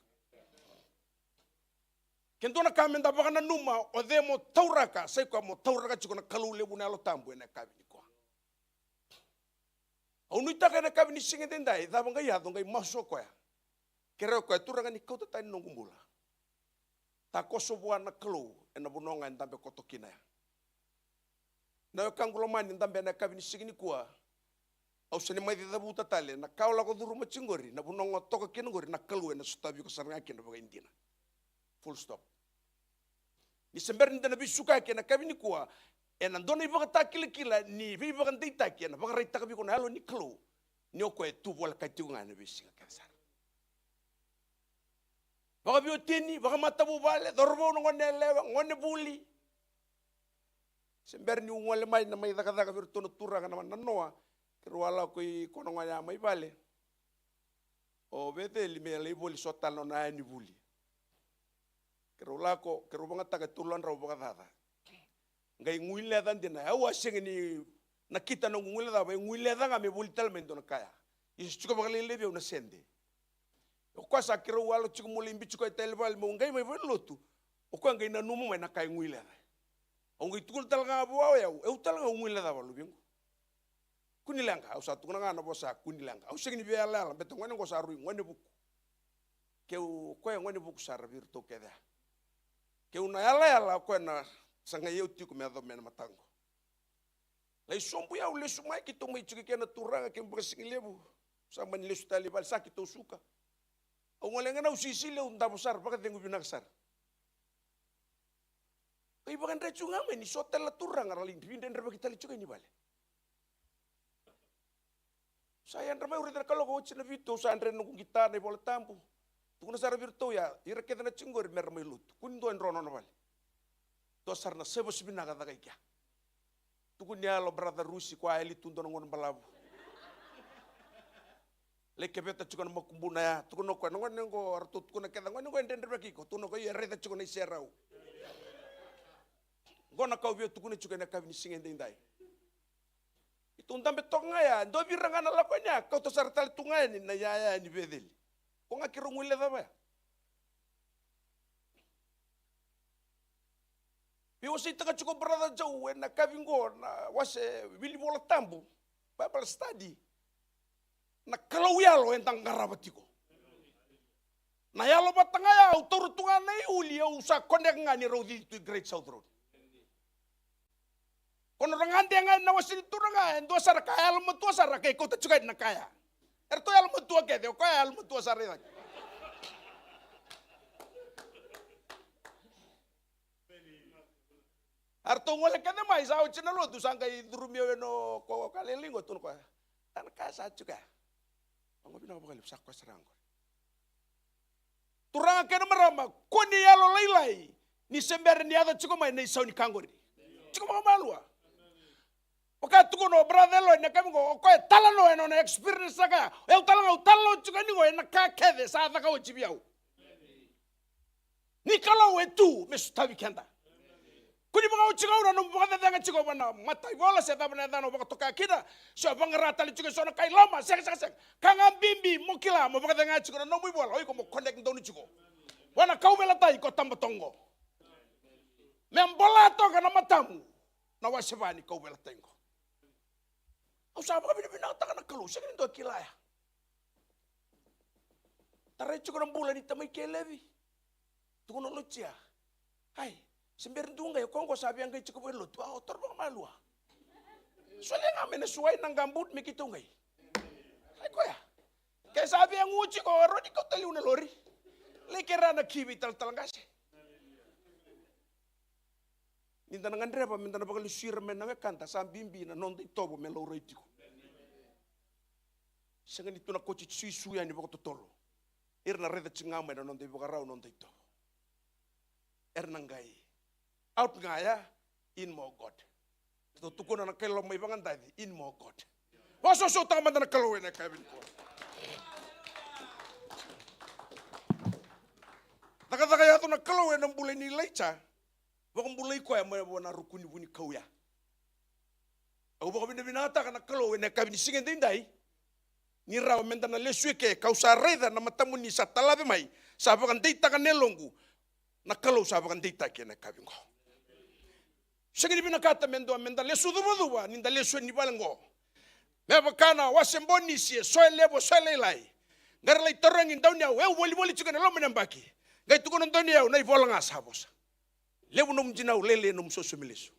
Ke dua na ka meda vakananuma, o cei mo tauraka, sa i koya mo tauraka tiko na Kalou levu na Yalo Tabu ena yakavi nikua. Au nuitaka ena yakavi ni siga edaidai, cava qai yaco, qai masu o koya. Kerea o koya, Turaga ni kauta tani noqu bula. Takoso vua na Kalou ena vanua ga e dabe koto kina ya. Na wekaqu lomani, dabe ena yakavi ni siga nikua. Au sega ni mai cavuta tale, na ka o lako curuma tiko qori, na vanua ga o toka kina qori, na Kalou ena sotavi iko sara ga kina vakaidina. Full stop. Ni se bera ni da na veisukayaki ena yakavi nikua, ena dua na ivakatakilakila ni veivakadeitaki ena vakaraitaka vei iko na Yalo ni Kalou, ni o koya e tu volekati tiko ga ena veisiga kece sara. Vakaveiwatini, vakamatavuvale, cauravou, na gone yalewa, gone vuli. Se bera niu gole mai na mai cakacaka vei iratou na turaga na nanoa, keirau a lako i kona gona ya mai vale. O Veceli me lai voli so tale na nona yaya ni vuli. Keirau lako, keirau vagataka e tolu na drau vakacaca. Qai guileca dina, au a sega ni nakita noqu guilecava, e guileca ga me voli tale mai dua na ka ya. Ia se tiko vakalailai vei au na sede. O koya sa keirau a lako tiko meu lai biuti koya i talevale meu qai mai valenilotu. O koya qai nanuma mai na ka e guileca. Au qai tukuna tale ga vua o yau, au tale ga au guilecava luvequ. Kua ni leqa, au sa tukuna ga na vosa, kua ni leqa. Au sega ni veiyalayala, baleta gone qo sa rui gone vuku. Keu, o koya e gone vuku sara vei iratou kece ya. Keu na yalayala, o koya na sagai au tiko me yacova mai na mataqu. Lai sobu, au lesu mai, keitou mai tiko kei na turaga, keitou vakasigalevu. Sa mani lesu tale i vale, sa keitou suka. Au gole ga na, au sisili, au davo sara, vakacegu vinaka sara. Qai vakadre tiko ga mai ni so tale na turaga ra lai vidredrevaki tale tiko yani vale. Sa yadra mai, au raica na kaloko, oti na vitu, au sa dre na noqu qita, na iVola Tabu. Tukuna sara vei iratou ya, ira kece na tiko qori mera mai lotu. Kua ni dua e dro nona vale. Dua sara na service vinaka caka i kea. Tukuni yalo brother Rusi, koya a yali tu dua na gauna balavu. Lai keveta tiko na makubuna ya. Tukuna o koya, na gone qo, eratou tukuna kece, gone qo e dredrevaki iko. Tukuna o koya, io, e raica tiko na iserau. Qo na ka au via tukuna tiko ena yakavi ni siga edaidai. Keitou dabe toka ga ya, dua vei ira ga na lako yani ya, kauta sara tale tu ga yani na iyaya ni Veceli. Ko ga keirau guilecava ya. Veiwaseitaka tiko brother Joe ena yakavi qo na wase wili Vola Tabu, Bible study. Na Kalou yalo eda qarava tiko. Na yalo vata ga ya, au taura tu ga na iuli, au sa connect ga ni rau cici tu i Great South Road. Ko na ra gade ga ena wase ni turaga, e dua sara ka yalomatua sara, kei kauta tiko yani na ka ya. Eratou yalomatua kece, o koya yalomatua sara i cake. Eratou gole kece mai, sa oti na lotu, sa qai curumi au ena ko ka lelei qo, tukuna o koya. A, na ka ya sa tiko ya. Vaqo vinaka vakalevu, sa koya sara ga qori. Turaga kei na marama, ko ni yalolailai, ni se bera ni yaco tiko mai na isau ni ka qori. Tiko vakamalua. Vaka tukuna o brother Eloi na kemi qo, o koya e talanoa ena nona experience saka ya. O yau tale ga au talanoa tiko yani qo ena ka kece sa caka oti vei au. Ni Kalou e tu me sotavi keda. Kua ni vakaoti ga na nomu vakacecega tiko vua na mataivola se cava na yacana o vakatoka kina, se o vaqara tale tiko eso na ka i loma, sega, sega, sega. Ka ga bibi mo kila mo vakacega tiko na nomu ivola, o iko mo connect donu tiko vua na kauveilatai ko taba toka qo. Me bola toka na matamu na wase va ni kauveilatai qo. Au sa vakavinavinakataka na Kalou, sega ni dua kila ya. Tarai tiko na bula ni tamai kei Levi. Tukuna o Lotia. Ai, se bera dua qai, o koya qo sa via qai tiko vei lotu. A, o toro vakamalua. Solia ga mai na suai, na gambut me keitou qai. Ai koya. Ke sa via gu tiko, o Roni kauta liu na lori. Lai kerea na ki vei talatala qase. Ni da na gadreva me da na vakalesui ira mai na wekada, sa bibi na noda itovo me laurai tiko. Sega ni tu na kauti Jisu yani vakatotolo. Ira na raica tiko ga mai na noda ivakarau, noda itovo. Era na qai out ga ya, in more God. Tou tukuna na kai loma ivagadaci, in more God. Vakasausautaka mada na Kalou ena yakavi nikua. Cakacaka yaco na Kalou ena bula ni Ilaija. Vakabulai koya mai vua na ruku ni vunikau ya. Au vakavinavinakataka na Kalou ena yakavi ni siga edaidai. Ni rawa meda na lesu eke, kau sa raica na matamuni sa talave mai, sa vakadeitaka na yaloqu. Na Kalou sa vakadeitaki ena yakavi qo. Sega ni vinakata me dua meda lesu cuvacuva ni da lesu ni vale qo. Me vaka na wase Bonisi, eso e levu, eso e lailai. Qai ra lai tarogi Dauniyau, e, au volivoli tiko ena loma ni yabaki. Qai tukuna Dauniyau, na ivola ga sa vosa. Levu nomu dinau, lailai nomu sosomi lesu.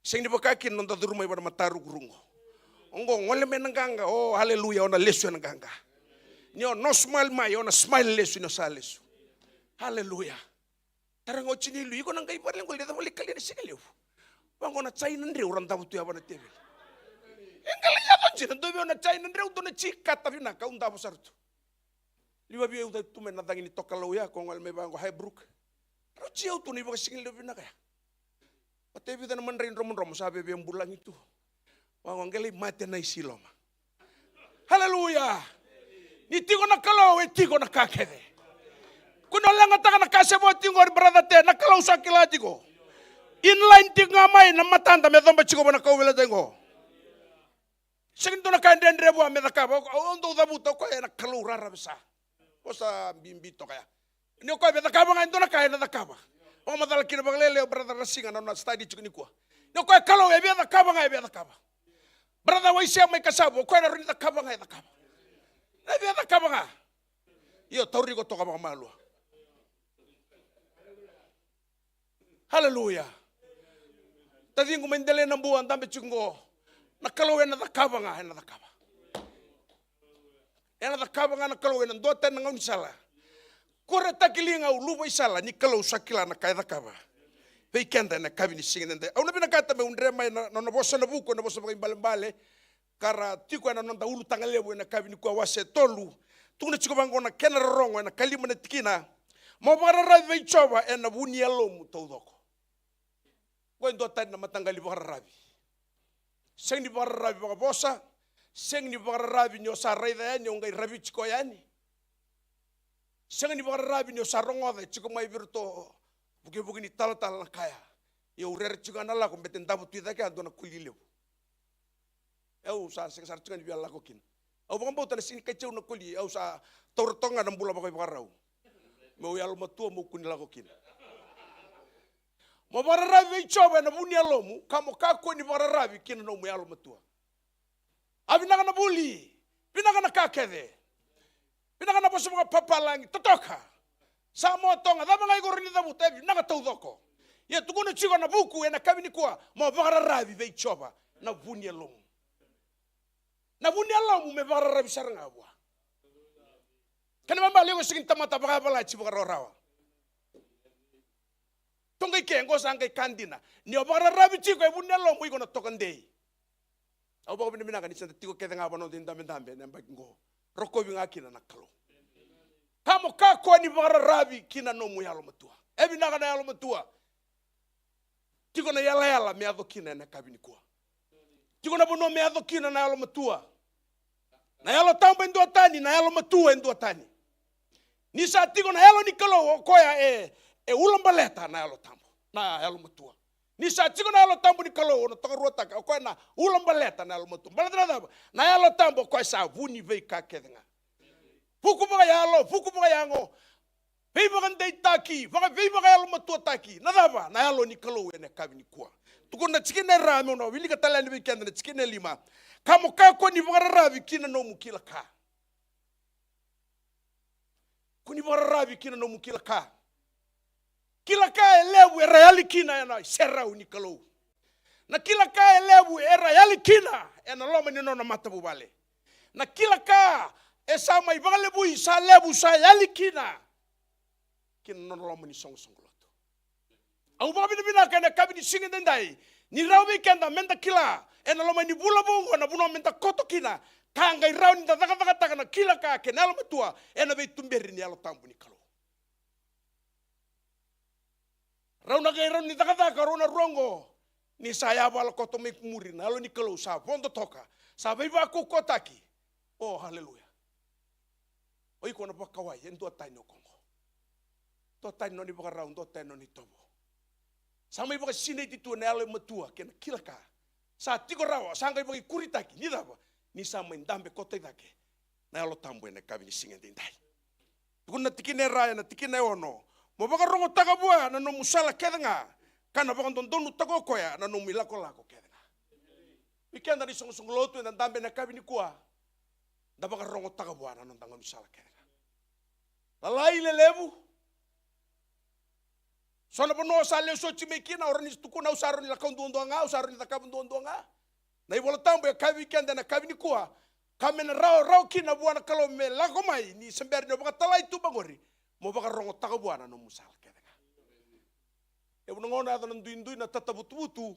Sega ni vaka kina na noda curu mai vua na matarukuruku. Oqo gole mai na qaqa, o, aleluya, o na lesu ena qaqa. Ni o no smile mai, o na smile lesu ni o sa lesu. Aleluya. Tara ga o Jini Lui, iko na qai vale qo, leca vale kalia na siga levu. Vaqo na Jaina dreu ra davo tu ya vua na teveli. E qai lai yaco Jini, dua vei au na Jaina dreu, dua na Ji kata vinaka, au davo sara tu. Liwa vei au cai tu mai na cagi ni tokalau ya, ko gole mai vaqo Highbrook. Rau Ji au tu na ivakasigalevu vinaka ya. Vata e vica na madrai dromodromo sa vevebulagi tu. Vaqo qai lai mate na isi loma. Aleluya. Ni tiko na Kalou, e tiko na ka kece. Kua ni o leqataka na ka se vo tiko qori, brother Te, na Kalou sa kila tiko. Inline tiko ga mai na matada me coba tiko vua na kauveilatai qo. Sega ni dua na ka e dredre vua me cakava, au, au dau cavuta, o koya ena Kalou rarave sa. Vosa bibi toka ya. Ni o koya me cakava ga e dua na ka, ena cakava. Vakamacala kina vakalailai o brother Rasiga na nona study tiko nikua. Ni o koya Kalou e via cakava ga, e via cakava. Brother Waisea mai Kasavu, o koya na rawa ni cakava ga, e cakava. E via cakava ga. Io, tauri iko toka vakamalua. Aleluya. Taciqu mai Delainabua, dabe tiko qo. Na Kalou ena cakava ga, ena cakava. Ena cakava ga na Kalou ena dua tani na gaunisala. Kuretaki liga, uluva i sala, ni Kalou sa kila na ka e cakava. Vei keda ena yakavi ni siga edaidai. Au na vinakata meu dre mai na, na nona vosa na vuku, ena vosa vakaibalebale. Ka ra tiko ena noda ulutaga levu ena yakavi nikua, wase tolu. Tukuna tiko vaqo na kena rorogo ena kalima na tikina. Mo vakararavi vei Jiova ena vu ni yalomu taucoko. Qo e dua tani na mataqali vakararavi. Sega ni vakararavi vakavosa. Sega ni vakararavi ni o sa raica yani, o qai raviti koya yani. Sega ni vakararavi ni o sa rogoca e tiko mai vei iratou vukevuke ni talatala na kaya. Ia au rere tiko ga na lako, bete davo tu i cake ya dua na koli levu. Au sa sega sara tiko ga ni via lako kina. Au vakabauta na sega ni kai tiko na koli, au sa taura toka ga na bula vakaivakarau. Meu yalomatua, meu kua ni lako kina. Mo vakararavi vei Jiova ena vu ni yalomu, ka mo kakua ni vakararavi ki na nomu yalomatua. A vinaka na vuli, vinaka na ka kece. Vinaka na vosa vakapapalagi, totoka. Sa mo toga, cava ga iko rawa ni cavuta, e vinaka taucoko. Ia tukuna tiko na vuku ena yakavi nikua, mo vakararavi vei Jiova, na vu ni yalomu. Na vu ni yalomu me vakararavi sara ga vua. Kena ibalebale iko sega ni tamata vakayavalati vakarawarawa. Toqai ke, qo sa qai ka dina. Ni o vakararavi tiko e vu ni yalomu, iko na toka dei. Au vakavinavinaka ni sa da tiko kece ga vua na noda idabedabe ena yabaki qo. Rokovi ga kina na Kalou. Ka mo kakua ni vakararavi ki na nomu yalomatua. E vinaka na yalomatua. Tiko na yalayala me yaco kina ena yakavi nikua. Tiko na vanua me yaco kina na yalomatua. Na Yalo Tabu e dua tani, na yalomatua e dua tani. Ni sa tiko na Yalo ni Kalou, o koya e, e ulabaleta na Yalo Tabu, na yalomatua. Ni sa tiko na Yalo Tabu ni Kalou, o na tokaruataka, o koya na ulabaleta na yalomatua. Baleta na cava? Na Yalo Tabu o koya sa vu ni veika kece ga. Vuku vakayalo, vuku vakayago, veivakadeitaki, vaka, veivakayalomatuataki. Na cava? Na Yalo ni Kalou ena yakavi nikua. Tukuna na tikina e ra, meu na wilika tale yani vei keda na tikina e lima. Ka mo kakua ni vakararavi ki na nomu kila ka. Kua ni vakararavi ki na nomu kila ka. Kila ka e levu era yali kina ena iserau ni Kalou. Na kila ka e levu era yali kina ena loma ni nona matavuvale. Na kila ka e sa mai vakalevui, sa levu, sa yali kina ki na nona loma ni soqosoqo lotu. Au vakavinavinaka ena yakavi ni siga edaidai ni rawa vei keda meda kila ena loma ni vula vou oqo na vanua meda koto kina, ka qai rawa ni da cakacakataka na kila ka kei na yalomatua ena veituberi ni Yalo Tabu ni Kalou. Rau na qai rawa ni cakacaka rau na rua oqo ni sa yavala koto mai muri, na Yalo ni Kalou sa vodo toka, sa veivakaukauwataki. O, haleluya. O iko na vakawai, e duatani o koqo. Duatani nona ivakarau, duatani nona itovo. Sa mai vakasinaiti tu ena yalo e matua kei na kila ka. Sa tiko rawa, sa qai vakaikuritaki, ni cava? Ni sa mai dabe koto i cake na Yalo Tabu ena yakavi ni siga edaidai. Tukuna na tikina e ra ena tikina e ono: Mo vakarogotaka vua na nomu sala kece ga, ka na vakadodonutaka o koya na nomu ilakolako kece ga. Vei keda na isoqosoqo lotu eda dabe ena yakavi nikua, da vakarogotaka vua na noda gaunisala kece ga. Lalai, lelevu. So na vanua o sa lesu oti mai kina, o rawa ni tukuna, au sa rawa ni lako duadua ga, au sa rawa ni cakava duadua ga. Na iVola Tabu e kaya vei keda ena yakavi nikua, ka me na rawarawa kina vua na Kalou me lako mai, ni se bera ni o vakatalai tu vaqori, mo vakarogotaka vua na nomu sala kece ga. E vu na gauna yaco na duidui, na tatavutuvutu,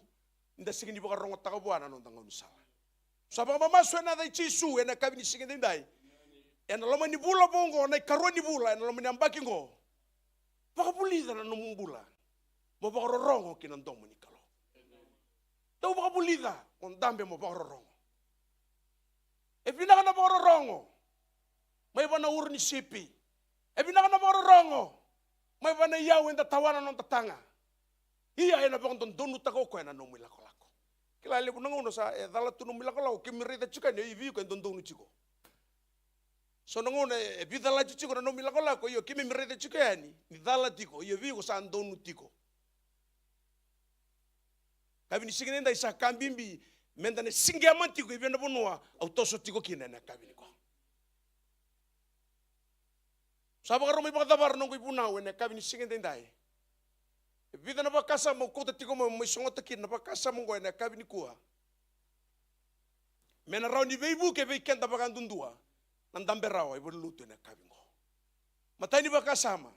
ni da sega ni vakarogotaka vua na noda gaunisala. Sa vakamamasu ena yaca i Jisu ena yakavi ni siga edaidai, ena loma ni vula vou oqo, na ikarua ni vula ena loma ni yabaki oqo, vakavulica na nomu bula, mo vakarorogo ki na domo ni Kalou. Dau vakavulica, mo dabe mo vakarorogo. E vinaka na vakarorogo mai vua na uro ni sipi. E vinaka na vakarorogo mai vua na iyau eda tawana na noda taga. Ia ena vakadodonutaka o koya na nomu ilakolako. Kila, levu na gauna sa e cala tu nomu ilakolako, keimami raica tiko yani, io, vei iko e dodonu tiko. So na gauna e veicalati tiko na nomu ilakolako, io, keimami raica tiko yani ni cala tiko, io, vei iko sa donu tiko. Yakavi ni siga edaidai sa ka bibi meda na siqema tiko i vei na vanua au toso tiko kina ena yakavi nikua. Sa vakarau mai vakacavara noqu ivunau ena yakavi ni siga edaidai. E vica na vakasama au kauta tiko mai, mai sogota kina na vakasama oqo ena yakavi nikua, me na rawa ni veivuke vei keda vakayadudua na dabe rawa i valenilotu ena yakavi oqo. Matai ni vakasama,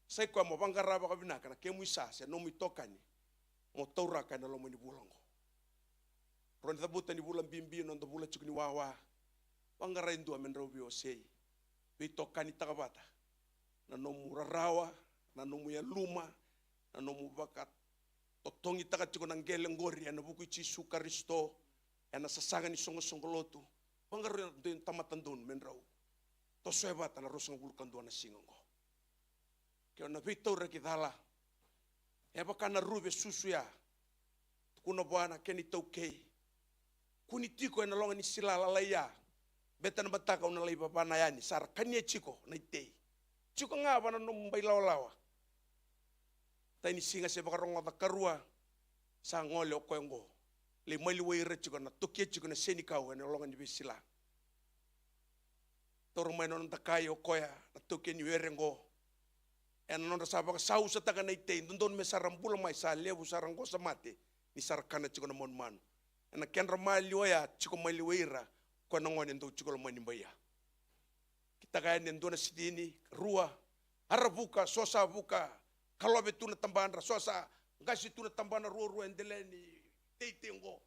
sa i koya mo vaqara vakavinaka na kemu isa se nomu itokani mo tauraka ena loma ni vula oqo. Rawa ni cavuta ni vula bibi, noda vula tiko ni wawa. Vaqara e dua me drau veiwasei, veitokanitaka vata na nomu rarawa, na nomu yaluma, na nomu vakatotogitaka tiko na qele oqori ena vuku i Jisu Karisito, ena sasaga ni soqosoqo lotu. Vaqara e dua na tamata donu me drau tosoya vata na ruasagavulu ka dua na siga oqo. Ke o na veitauraki cala, e vaka na ruve susu ya. Tukuna vua na kena itaukei, kua ni tiko ena loga ni sila lalai ya. Beta na mataka au na lai vavana yani, sa ra kania tiko na itei. Tiko ga vua na nomu bai lawalawa. Tai ni siga se vakarogoca karua, sa gole o koya oqo. Lai maliwai ira tiko, na tokia tiko na senikau ena loga ni veisila. Taura mai na nona dakai o koya na taukei ni were oqo. Ena nodra sa vakasausataka na itei, dodonu me sa ra bula mai, sa levu sa ra qosa mate ni sa ra kana tiko na manumanu. Ena kedra maliwa ya, tiko maliwai ira o koya na gone dau tiko loma ni bai ya. Kitaka yani e dua na sicini, rua, a ra vuka, so sa vuka, kalove tu na tabadra, so sa qasi tu na tabana ruarua e dela ni teitei oqo.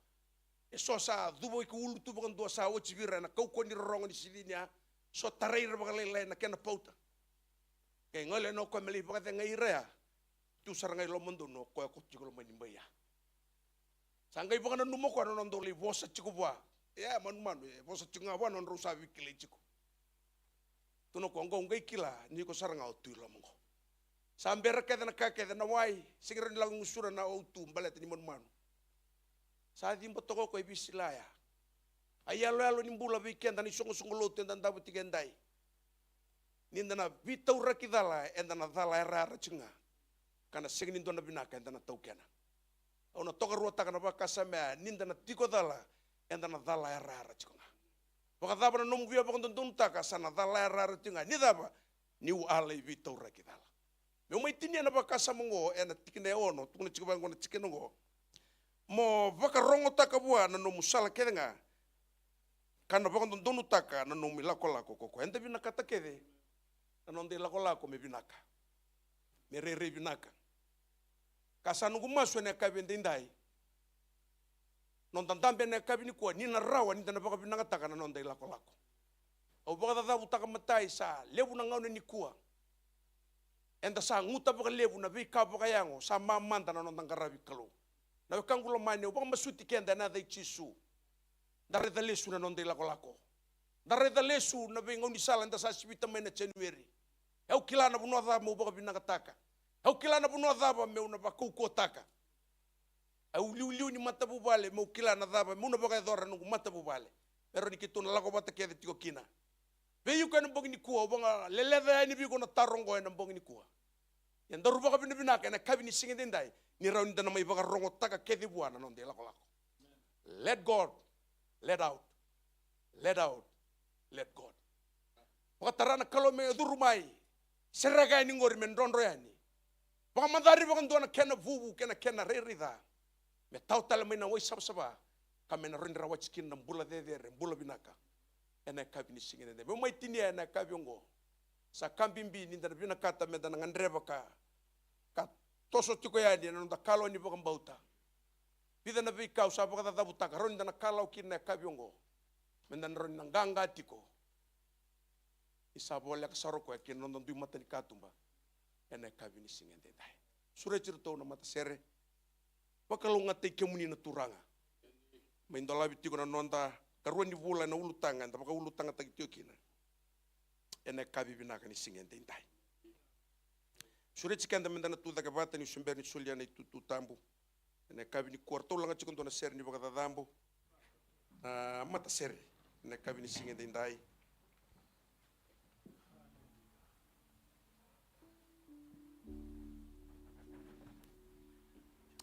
E so sa cuva iko ulu tu vakadua, sa oti vei ira ena kaukauwa ni rorogo ni sicini ya. So tarai ira vakalailai ena kena pauta. Qai gole yani o koya me lai vakacegai ira ya. Tu sara ga i lomadonu o koya ko tiko loma ni bai ya. Sa qai vakananuma o koya na nodrau lai vosa tiko vua. Ia, manumanu, e vosa tiko ga vua na nodrau sa veikilai tiko. Tukuna o koya, oqo au qai kila ni iko sara ga o tu i loma oqo. Sa bera kece na ka kece, na wai, sega ni rawa ni lako gusuna na O two baleta ni manumanu. Sa ciba toka o koya e veisila ya. A iyaloyalo ni bula vei keda na isoqosoqo lotu eda davo tiko edai. Ni da na veitauraki cala, eda na cala yarayara tiko ga. Ka na sega ni dua na vinaka eda na taukena. Au na tokaruataka na vakasama ya, ni da na tiko cala, eda na cala yarayara tiko ga. Vakacava na nomu via vakadodonutaka, sa na cala yarayara tiko ga. Ni cava? Niu a lai veitauraki cala. Meu mai tinia na vakasama oqo ena tikina e ono, tukuna tiko vaqo na tikina oqo. Mo vakarogotaka vua na nomu sala kece ga, ka na vakadodonutaka na nomu ilakolako ko koya. Eda vinakata kece na noda ilakolako me vinaka, me rairai vinaka. Ka sa noqu masu ena yakavi edaidai, noda dabe ena yakavi nikua, ni na rawa ni da na vakavinakataka na noda ilakolako. Au vakacacavutaka matai sa levu na gauna nikua eda sa guta vakalevu na veika vakayago, sa mamada na noda qaravi Kalou. Na wekaqu lomani, au vakamasuti keda ena yaca i Jisu. Da raica lesu na noda ilakolako. Da raica lesu na veigaunisala eda sa sivita mai na January. E au kila na vanua cava meu vakavinakataka. E au kila na vanua cava meu na vakaukauwataka. E au liuliu ni matavuvale meu kila na cava meu na vakayacora na noqu matavuvale. Me rawa ni keitou na lako vata kece tiko kina. Vei iko ena bogi nikua, au vakaleleca yani vei iko na taro oqo ena bogi nikua. Ia daru vakavinavinaka ena yakavi ni siga edaidai, ni rawa ni da na mai vakarogotaka kece vua na noda ilakolako. Let God, let out, let out, let God. Vakatara na Kalou me curu mai, sereka yani qori me drodro yani. Vakamacari vakadua na kena vuvu kei na kena rairai ca. Me tawa tale mai na wai savasava, ka me na rawa ni rawati kina na bula cecere, bula vinaka. Ena yakavi ni siga edaidai. Meu mai tinia ena yakavi oqo. Sa ka bibi ni da na vinakata me da na gadreva ka, ka toso tiko yani ena noda kalawa ni vakabauta. Vica na veika au sa vakacacavutaka, rawa ni da na kalawa kina na yakavi oqo. Me da na rawa ni na qaqa tiko. Ni sa voleka sara o koya kei na noda dui matanikatuba. Ena yakavi ni siga edaidai. Sureti iratou na matasere. Vakalougatataki kemuni na Turaga. Mai dolavi tiko na noda karua ni vula ena ulutaga, eda vakaulutagataki tiko kina. Ena yakavi vinaka ni siga edaidai. Sureti keda me da na tu cake vata niu se bera ni solia na itutu tabu. Ena yakavi nikua, ratou laga tiko dua na sere ni vakacacabo. Na matasere. Ena yakavi ni siga edaidai.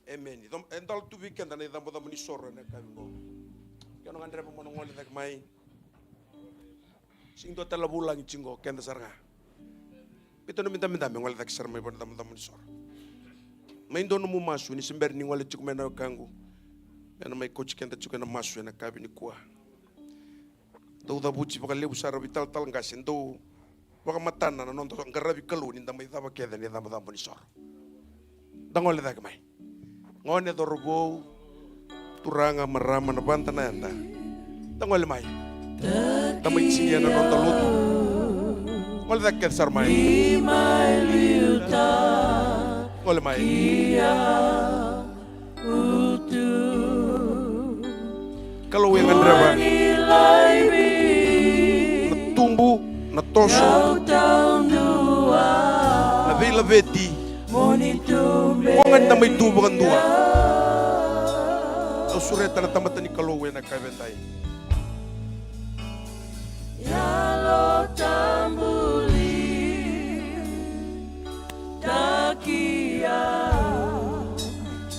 Emeni. Dom-, e dola tu vei keda na icabocabo ni soro ena yakavi qo. Ke o na gadreva mo na gole cake mai. Sega ni dua tale na vulagi tiko qo, keda sara ga. Biuta nomu idabedabe, gole cake sara mai vua na icabocabo ni soro. Mai dua nomu masu, ni se bera ni gole tiko mai na wekaqu. Ena mai kauti keda tiko ena masu ena yakavi nikua. Dau cavuti vakalevu sara vei talatala qase, dau vakamatana na noda qaravi Kalou ni da mai cava kece na icabocabo ni soro. Da gole cake mai. Gone, cauravou, turaga, marama, na vada, na yada. Da gole mai. Da mai tinia na noda lotu. Gole cake kece sara mai. Gole mai. Kalou e gadreva na tubu, na toso, na veilaveti. Ko ga ni da mai tu vakadua. Au sureta na tamata ni Kalou ena yakavi edai.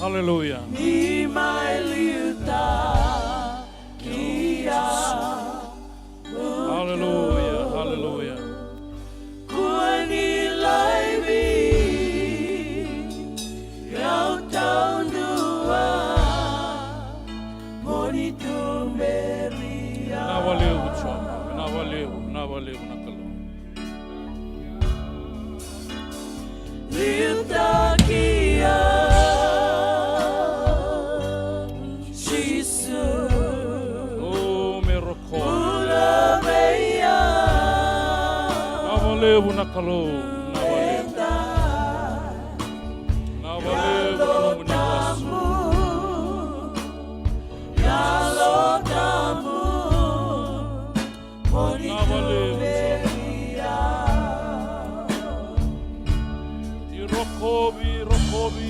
Haleluya. Haleluya, haleluya. Vinaka vakalevu Jiova, vinaka vakalevu, vinaka vakalevu na Kalou. O me rokovi. Vinaka vakalevu na Kalou, vinaka vakalevu. Vinaka vakalevu na nomuni vosa. Vinaka vakalevu. Ni rokovi, rokovi.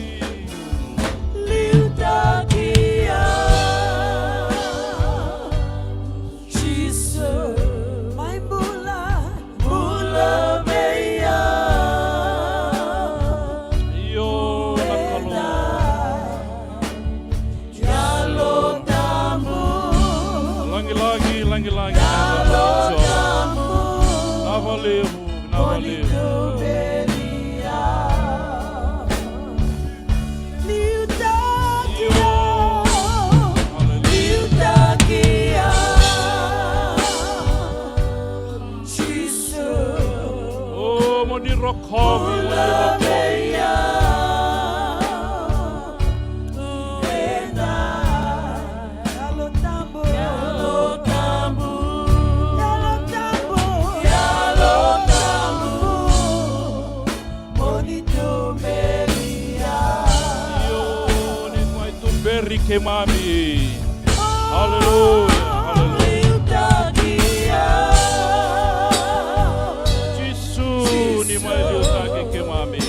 Io, na Kalou. Lagilagi, lagilagi. Vinaka vakalevu, vinaka vakalevu. O, mo ni rokovi, mo ni rokovi. keimami. Aleluya, aleluya. Jisu, ni mai liutaki keimami.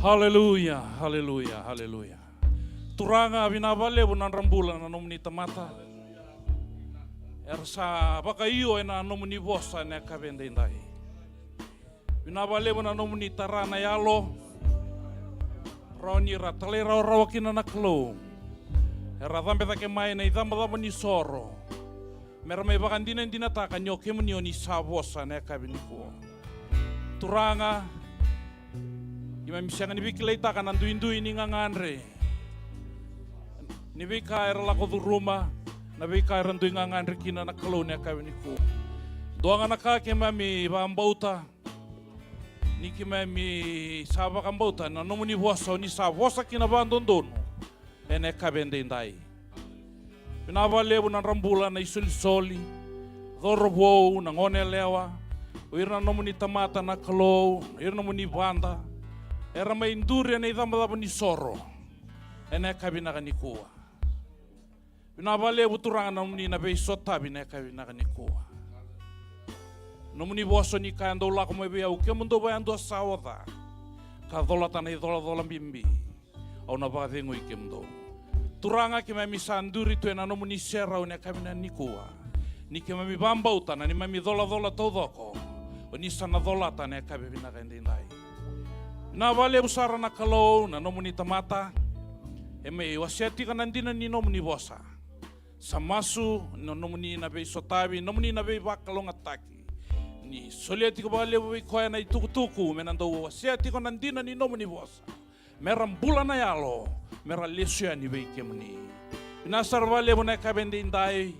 Haleluya, haleluya, haleluya. Turaga, vinaka vakalevu na nodra bula na nomuni tamata. Era sa vakaio ena nomuni vosa ena yakavi edaidai. Vinaka vakalevu na nomuni tara na yalo. Rawa ni ra talairawarawa kina na Kalou. Era cabe cake mai na icabocabo ni soro. Me ra mai vakadinadinataka ni o kemuni o ni sa vosa ena yakavi nikua. Turaga, keimami sega ni veikilaitaka na duidui ni gagadre, ni veika era lako curuma, na veika era dui gagadre kina na Kalou ena yakavi nikua. Dua ga na ka keimami vakabauta, ni keimami sa vakabauta na nomuni vosa, o ni sa vosa kina vakadodonu ena yakavi edaidai. Vinaka vakalevu na nodra bula na isolisoli, cauravou, na goneyalewa, o ira na nomuni tamata na Kalou, o ira na nomuni vada, era mai duri ena icabocabo ni soro ena yakavi vinaka nikua. Vinaka vakalevu Turaga na nomuni na veisotavi ena yakavi vinaka nikua. Nomuni vosa ni kaya, dou lako mai vei au kemudou vakayadua sa oca ka colata na icolacola bibi, au na vakacegui kemudou. Turaga, keimami sa duri tu ena nomuni serau ena yakavi vinaka nikua, ni keimami vakabauta na neimami colacola taucoko o ni sa na colata ena yakavi vinaka edaidai. Vinaka vakalevu sara na Kalou na nomuni tamata e mai wasea tiko na dina ni nomuni vosa. Sa masu na nomuni na veisotavi, nomuni na veivakalougatataki, ni solia tiko vakalevu vei koya na itukutuku me na dau wasea tiko na dina ni nomuni vosa, me ra bula na yalo, me ra lesu yani vei kemuni. Vinaka sara vakalevu na yakavi edaidai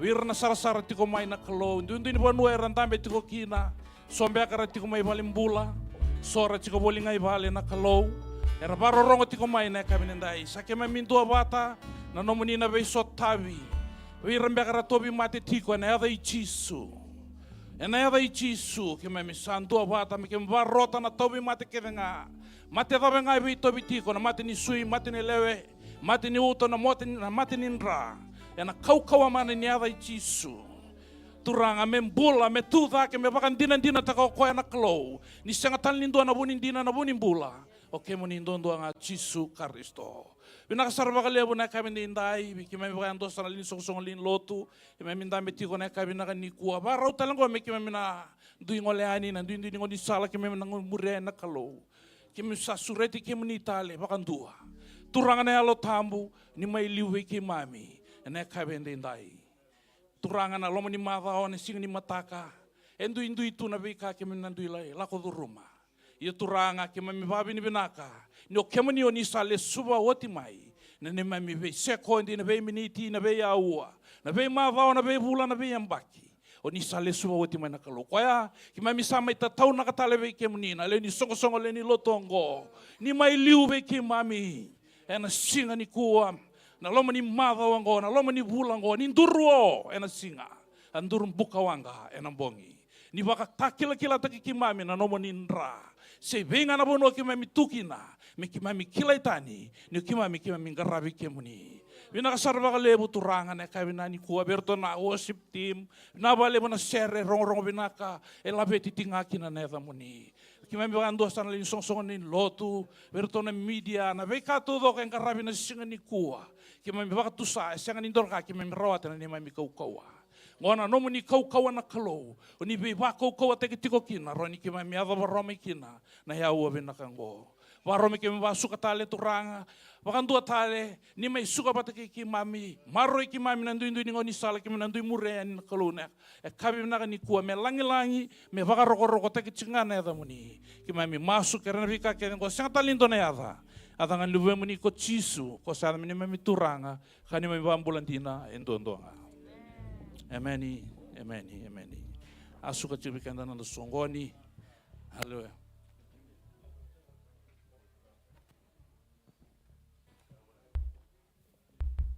vei ira na sarasara tiko mai na Kalou, duidui ni vanua era dabe tiko kina. So beka era tiko mai valenibula, so era tiko voli ga i vale na Kalou, era vakarorogo tiko mai na yakavi edaidai. Sa keimami duavata na nomuni na veisotavi vei ira beka era tauvimate tiko ena yaca i Jisu. Ena yaca i Jisu keimami sa duavata me keimami vakarota na tauvimate kece ga. Mate cava ga e veitauvi tiko, na mate ni sui, mate ni lewe, mate ni uto, na mate, na mate ni dra, ena kaukauwa mana ni yaca i Jisu. Turaga, me bula, me tucake, me vakadinadinataka o koya na Kalou ni sega tale ni dua na vu ni dina, na vu ni bula, o kemuni duadua ga Jisu Karisito. Vinaka sara vakalevu na yakavi edaidai vei keimami vakayadua sara na lewe ni soqosoqo lewe ni lotu, keimami dabe tiko na yakavi vinaka nikua. Vakarau tale oqo me keimami na dui gole yani na duidui ni gaunisala, keimami na muria na Kalou. Keimami sa sureti kemuni tale vakadua. Turaga na Yalo Tabu, ni mai liu vei keimami ena yakavi edaidai. Turaga, na loma ni macawa, na siga ni mataka, e duidui tu na veika keimami na dui lai lako curuma. Ia Turaga, keimami vakavinavinaka ni o kemuni o ni sa lesuva oti mai na neimami veisekodi, na veiminiti, na veiaua, na veimacawa, na veivula, na veiyabaki. O ni sa lesuva oti mai na Kalou. Koya keimami sa mai tataunaka tale vei kemuni na lewe ni soqosoqo lewe ni lotu oqo, ni mai liu vei keimami ena siga nikua, na loma ni macawa oqo, na loma ni vula oqo, ni duru o ena siga, a duru bukawaqa ena bogi. Ni vakatakilakilataki keimami na nomuni dra. Se vei ga na vanua keimami tu kina, me keimami kilai tani ni o keimami, keimami qaravi kemuni. Vinaka sara vakalevu Turaga na yakavi vinaka nikua vei iratou na worship team. Vinaka vakalevu na sere rogorogo vinaka e laveti tiko ga kina na yacamuni. Keimami vakadua sara na lewe ni soqosoqo ni lotu, vei iratou na media, na veika taucoko e qaravi na siga nikua. Keimami vakatusa, e sega ni dua na ka keimami rawata na neimami kaukauwa. Oqo na nomuni kaukauwa na Kalou, o ni veivakaukauwataki tiko kina, rawa ni keimami yaco vakarau mai kina na aua vinaka oqo. Vakarau me keimami vakasuka tale Turaga, vakadua tale, ni mai suka vata kei keimami, maroroi keimami na duidui ni gaunisala keimami na dui muria yani na Kalou na yakavi vinaka nikua, me lagilagi, me vakarokorokotaki tiko ga na yacamuni. Keimami masu kei ira na veika kece oqo, sega tale ni dua na yaca, yaca ga ni Luvemuni ko Jisu, ko sa yaca me neimami Turaga ka neimami Vakabula dina e duadua ga. Emeni, emeni, emeni. A suka tiko vei keda na noda soqoni. Aleluya.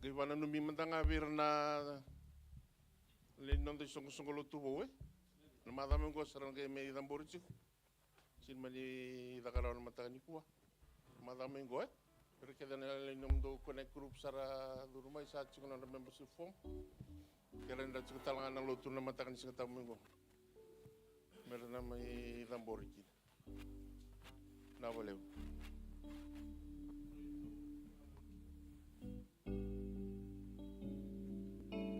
Qai vakananumi mada ga vei ira na lewe ni noda isoqosoqo lotu vou, e? Na macawa mai qo sa ra qai mai cabori tiko. Sega ni mani caka rawa na mataka nikua. Na macawa mai qo, e? Ira kece na lewe ni nomudou connect group sa ra curu mai, sa tiko na nodra membership form. Ke ra dau tiko tale ga na lotu na mataka ni Siga Tabu mai qo, me ra na mai cabori kina. Na vakalevu.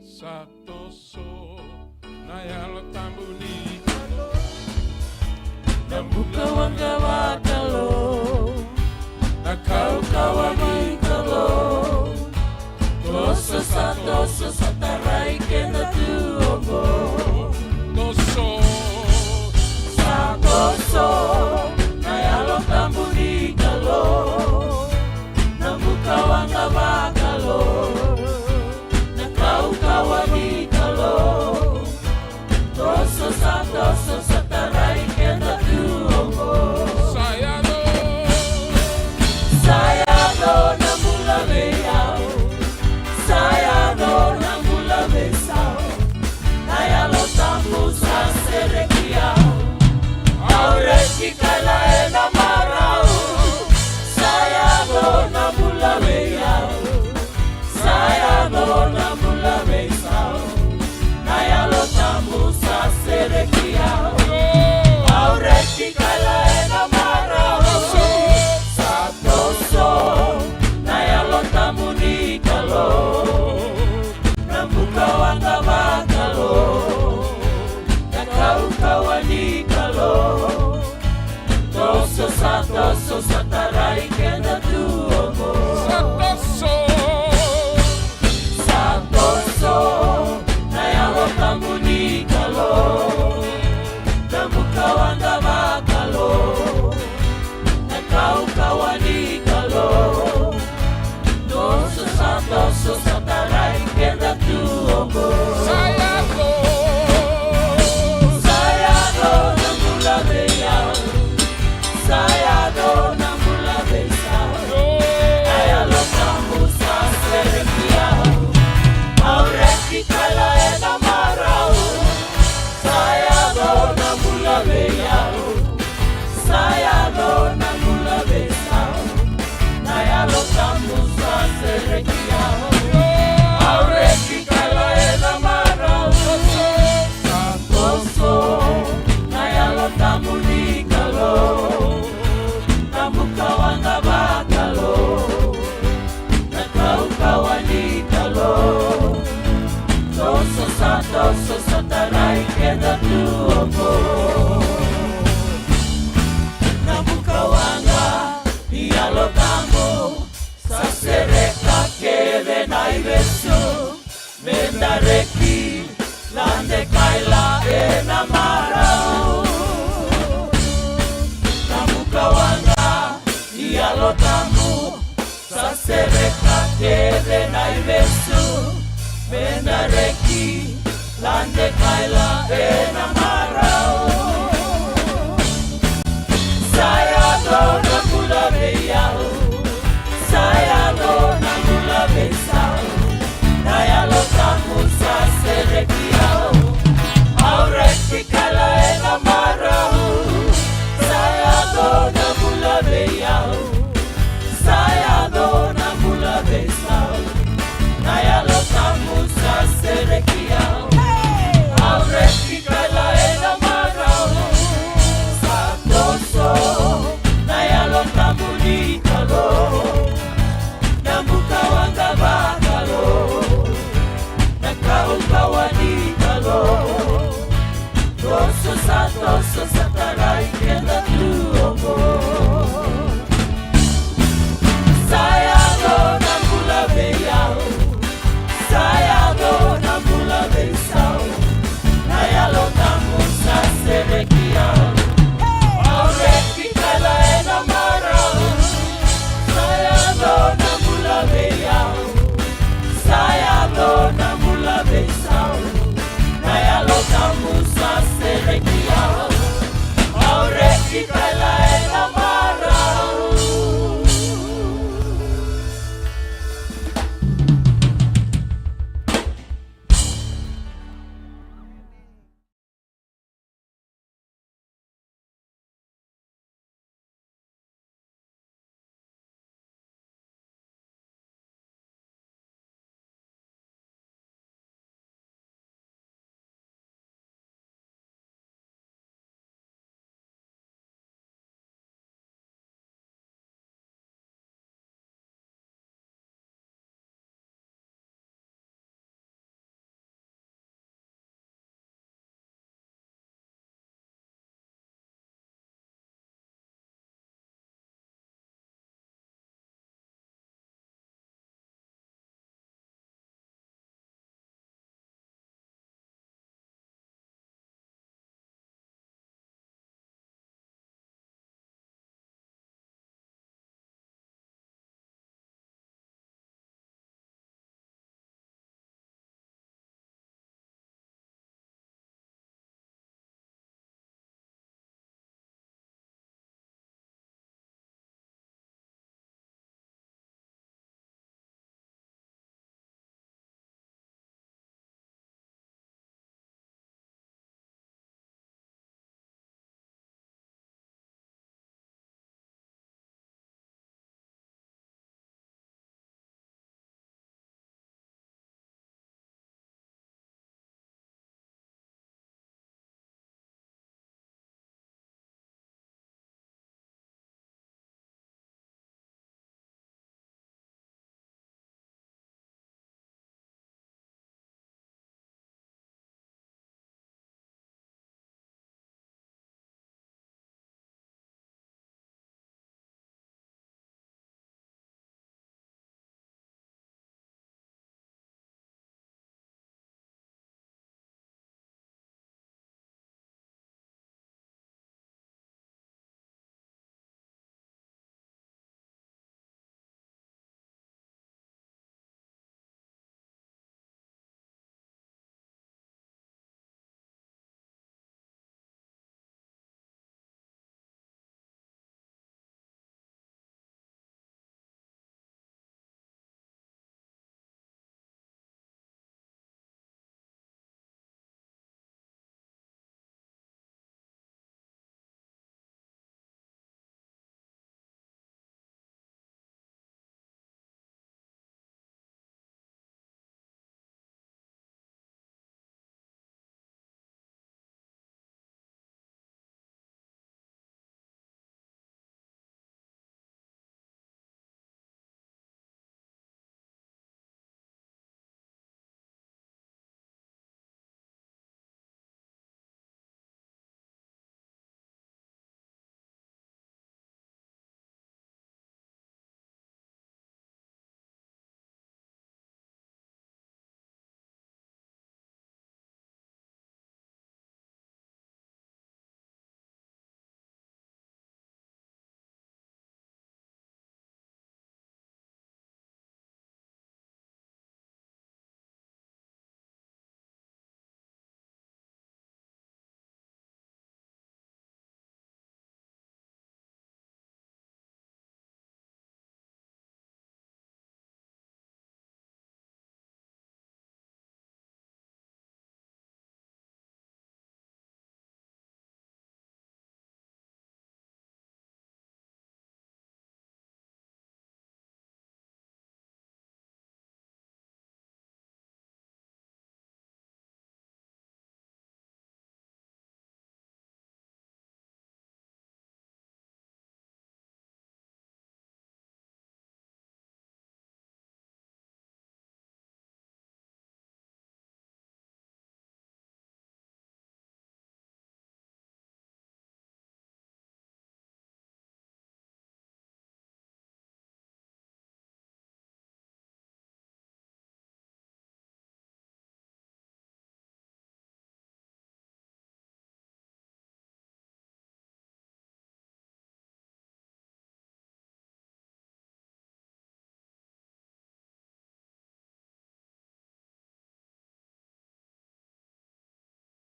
Sa toso na Yalo Tabu ni Kalou, na buka waqa vakalou, na kaukauwa ni Kalou. Toso, sa toso, sa tarai keda tu oqo. Toso. Sa toso na Yalo Tabu ni Kalou, na buka waqa vakalou, na kaukauwa ni Kalou. Toso, sa toso, sa tarai keda tu oqo. Sa yaco. Sa yaco na bula vei au. Sa yaco na bula vei Sau. Na Yalo Tabu sa sereki au. Au reki kaila ena marau. Sa yaco na bula vei au. Sa yaco na bula vei Sau. Na Yalo Tabu sa sereki au. Au reki kaila ena marau. Sa toso na Yalo Tabu ni Kalou, na buka waqa vakalou, na kaukauwa ni Kalou. Toso, sa toso, sa tarai keda tu oqo. Sa toso. Sa toso na Yalo Tabu ni Kalou, na buka waqa vakalou, na kaukauwa ni Kalou. Toso, sa toso, sa tarai keda tu oqo. Sa yaco. Sa yaco na bula vei au. Sa yaco na bula vei Sau. Na Yalo Tabu sa sereki au. Au reki kaila ena marau. Sa yaco na bula vei au. Sa yaco na bula vei Sau. Na Yalo Tabu sa sereki au. Au reki kaila ena marau. Sa toso na Yalo Tabu ni Kalou, na buka waqa vakalou, na kaukauwa ni Kalou. Toso, sa toso, sa tarai keda tu oqo. Na buka waqa ni Yalo Tabu sa sereka kece na ivesu, me da reki, lade kaila ena marau. Na buka waqa ni Yalo Tabu sa sereka kece na ivesu, me da reki, lade kaila ena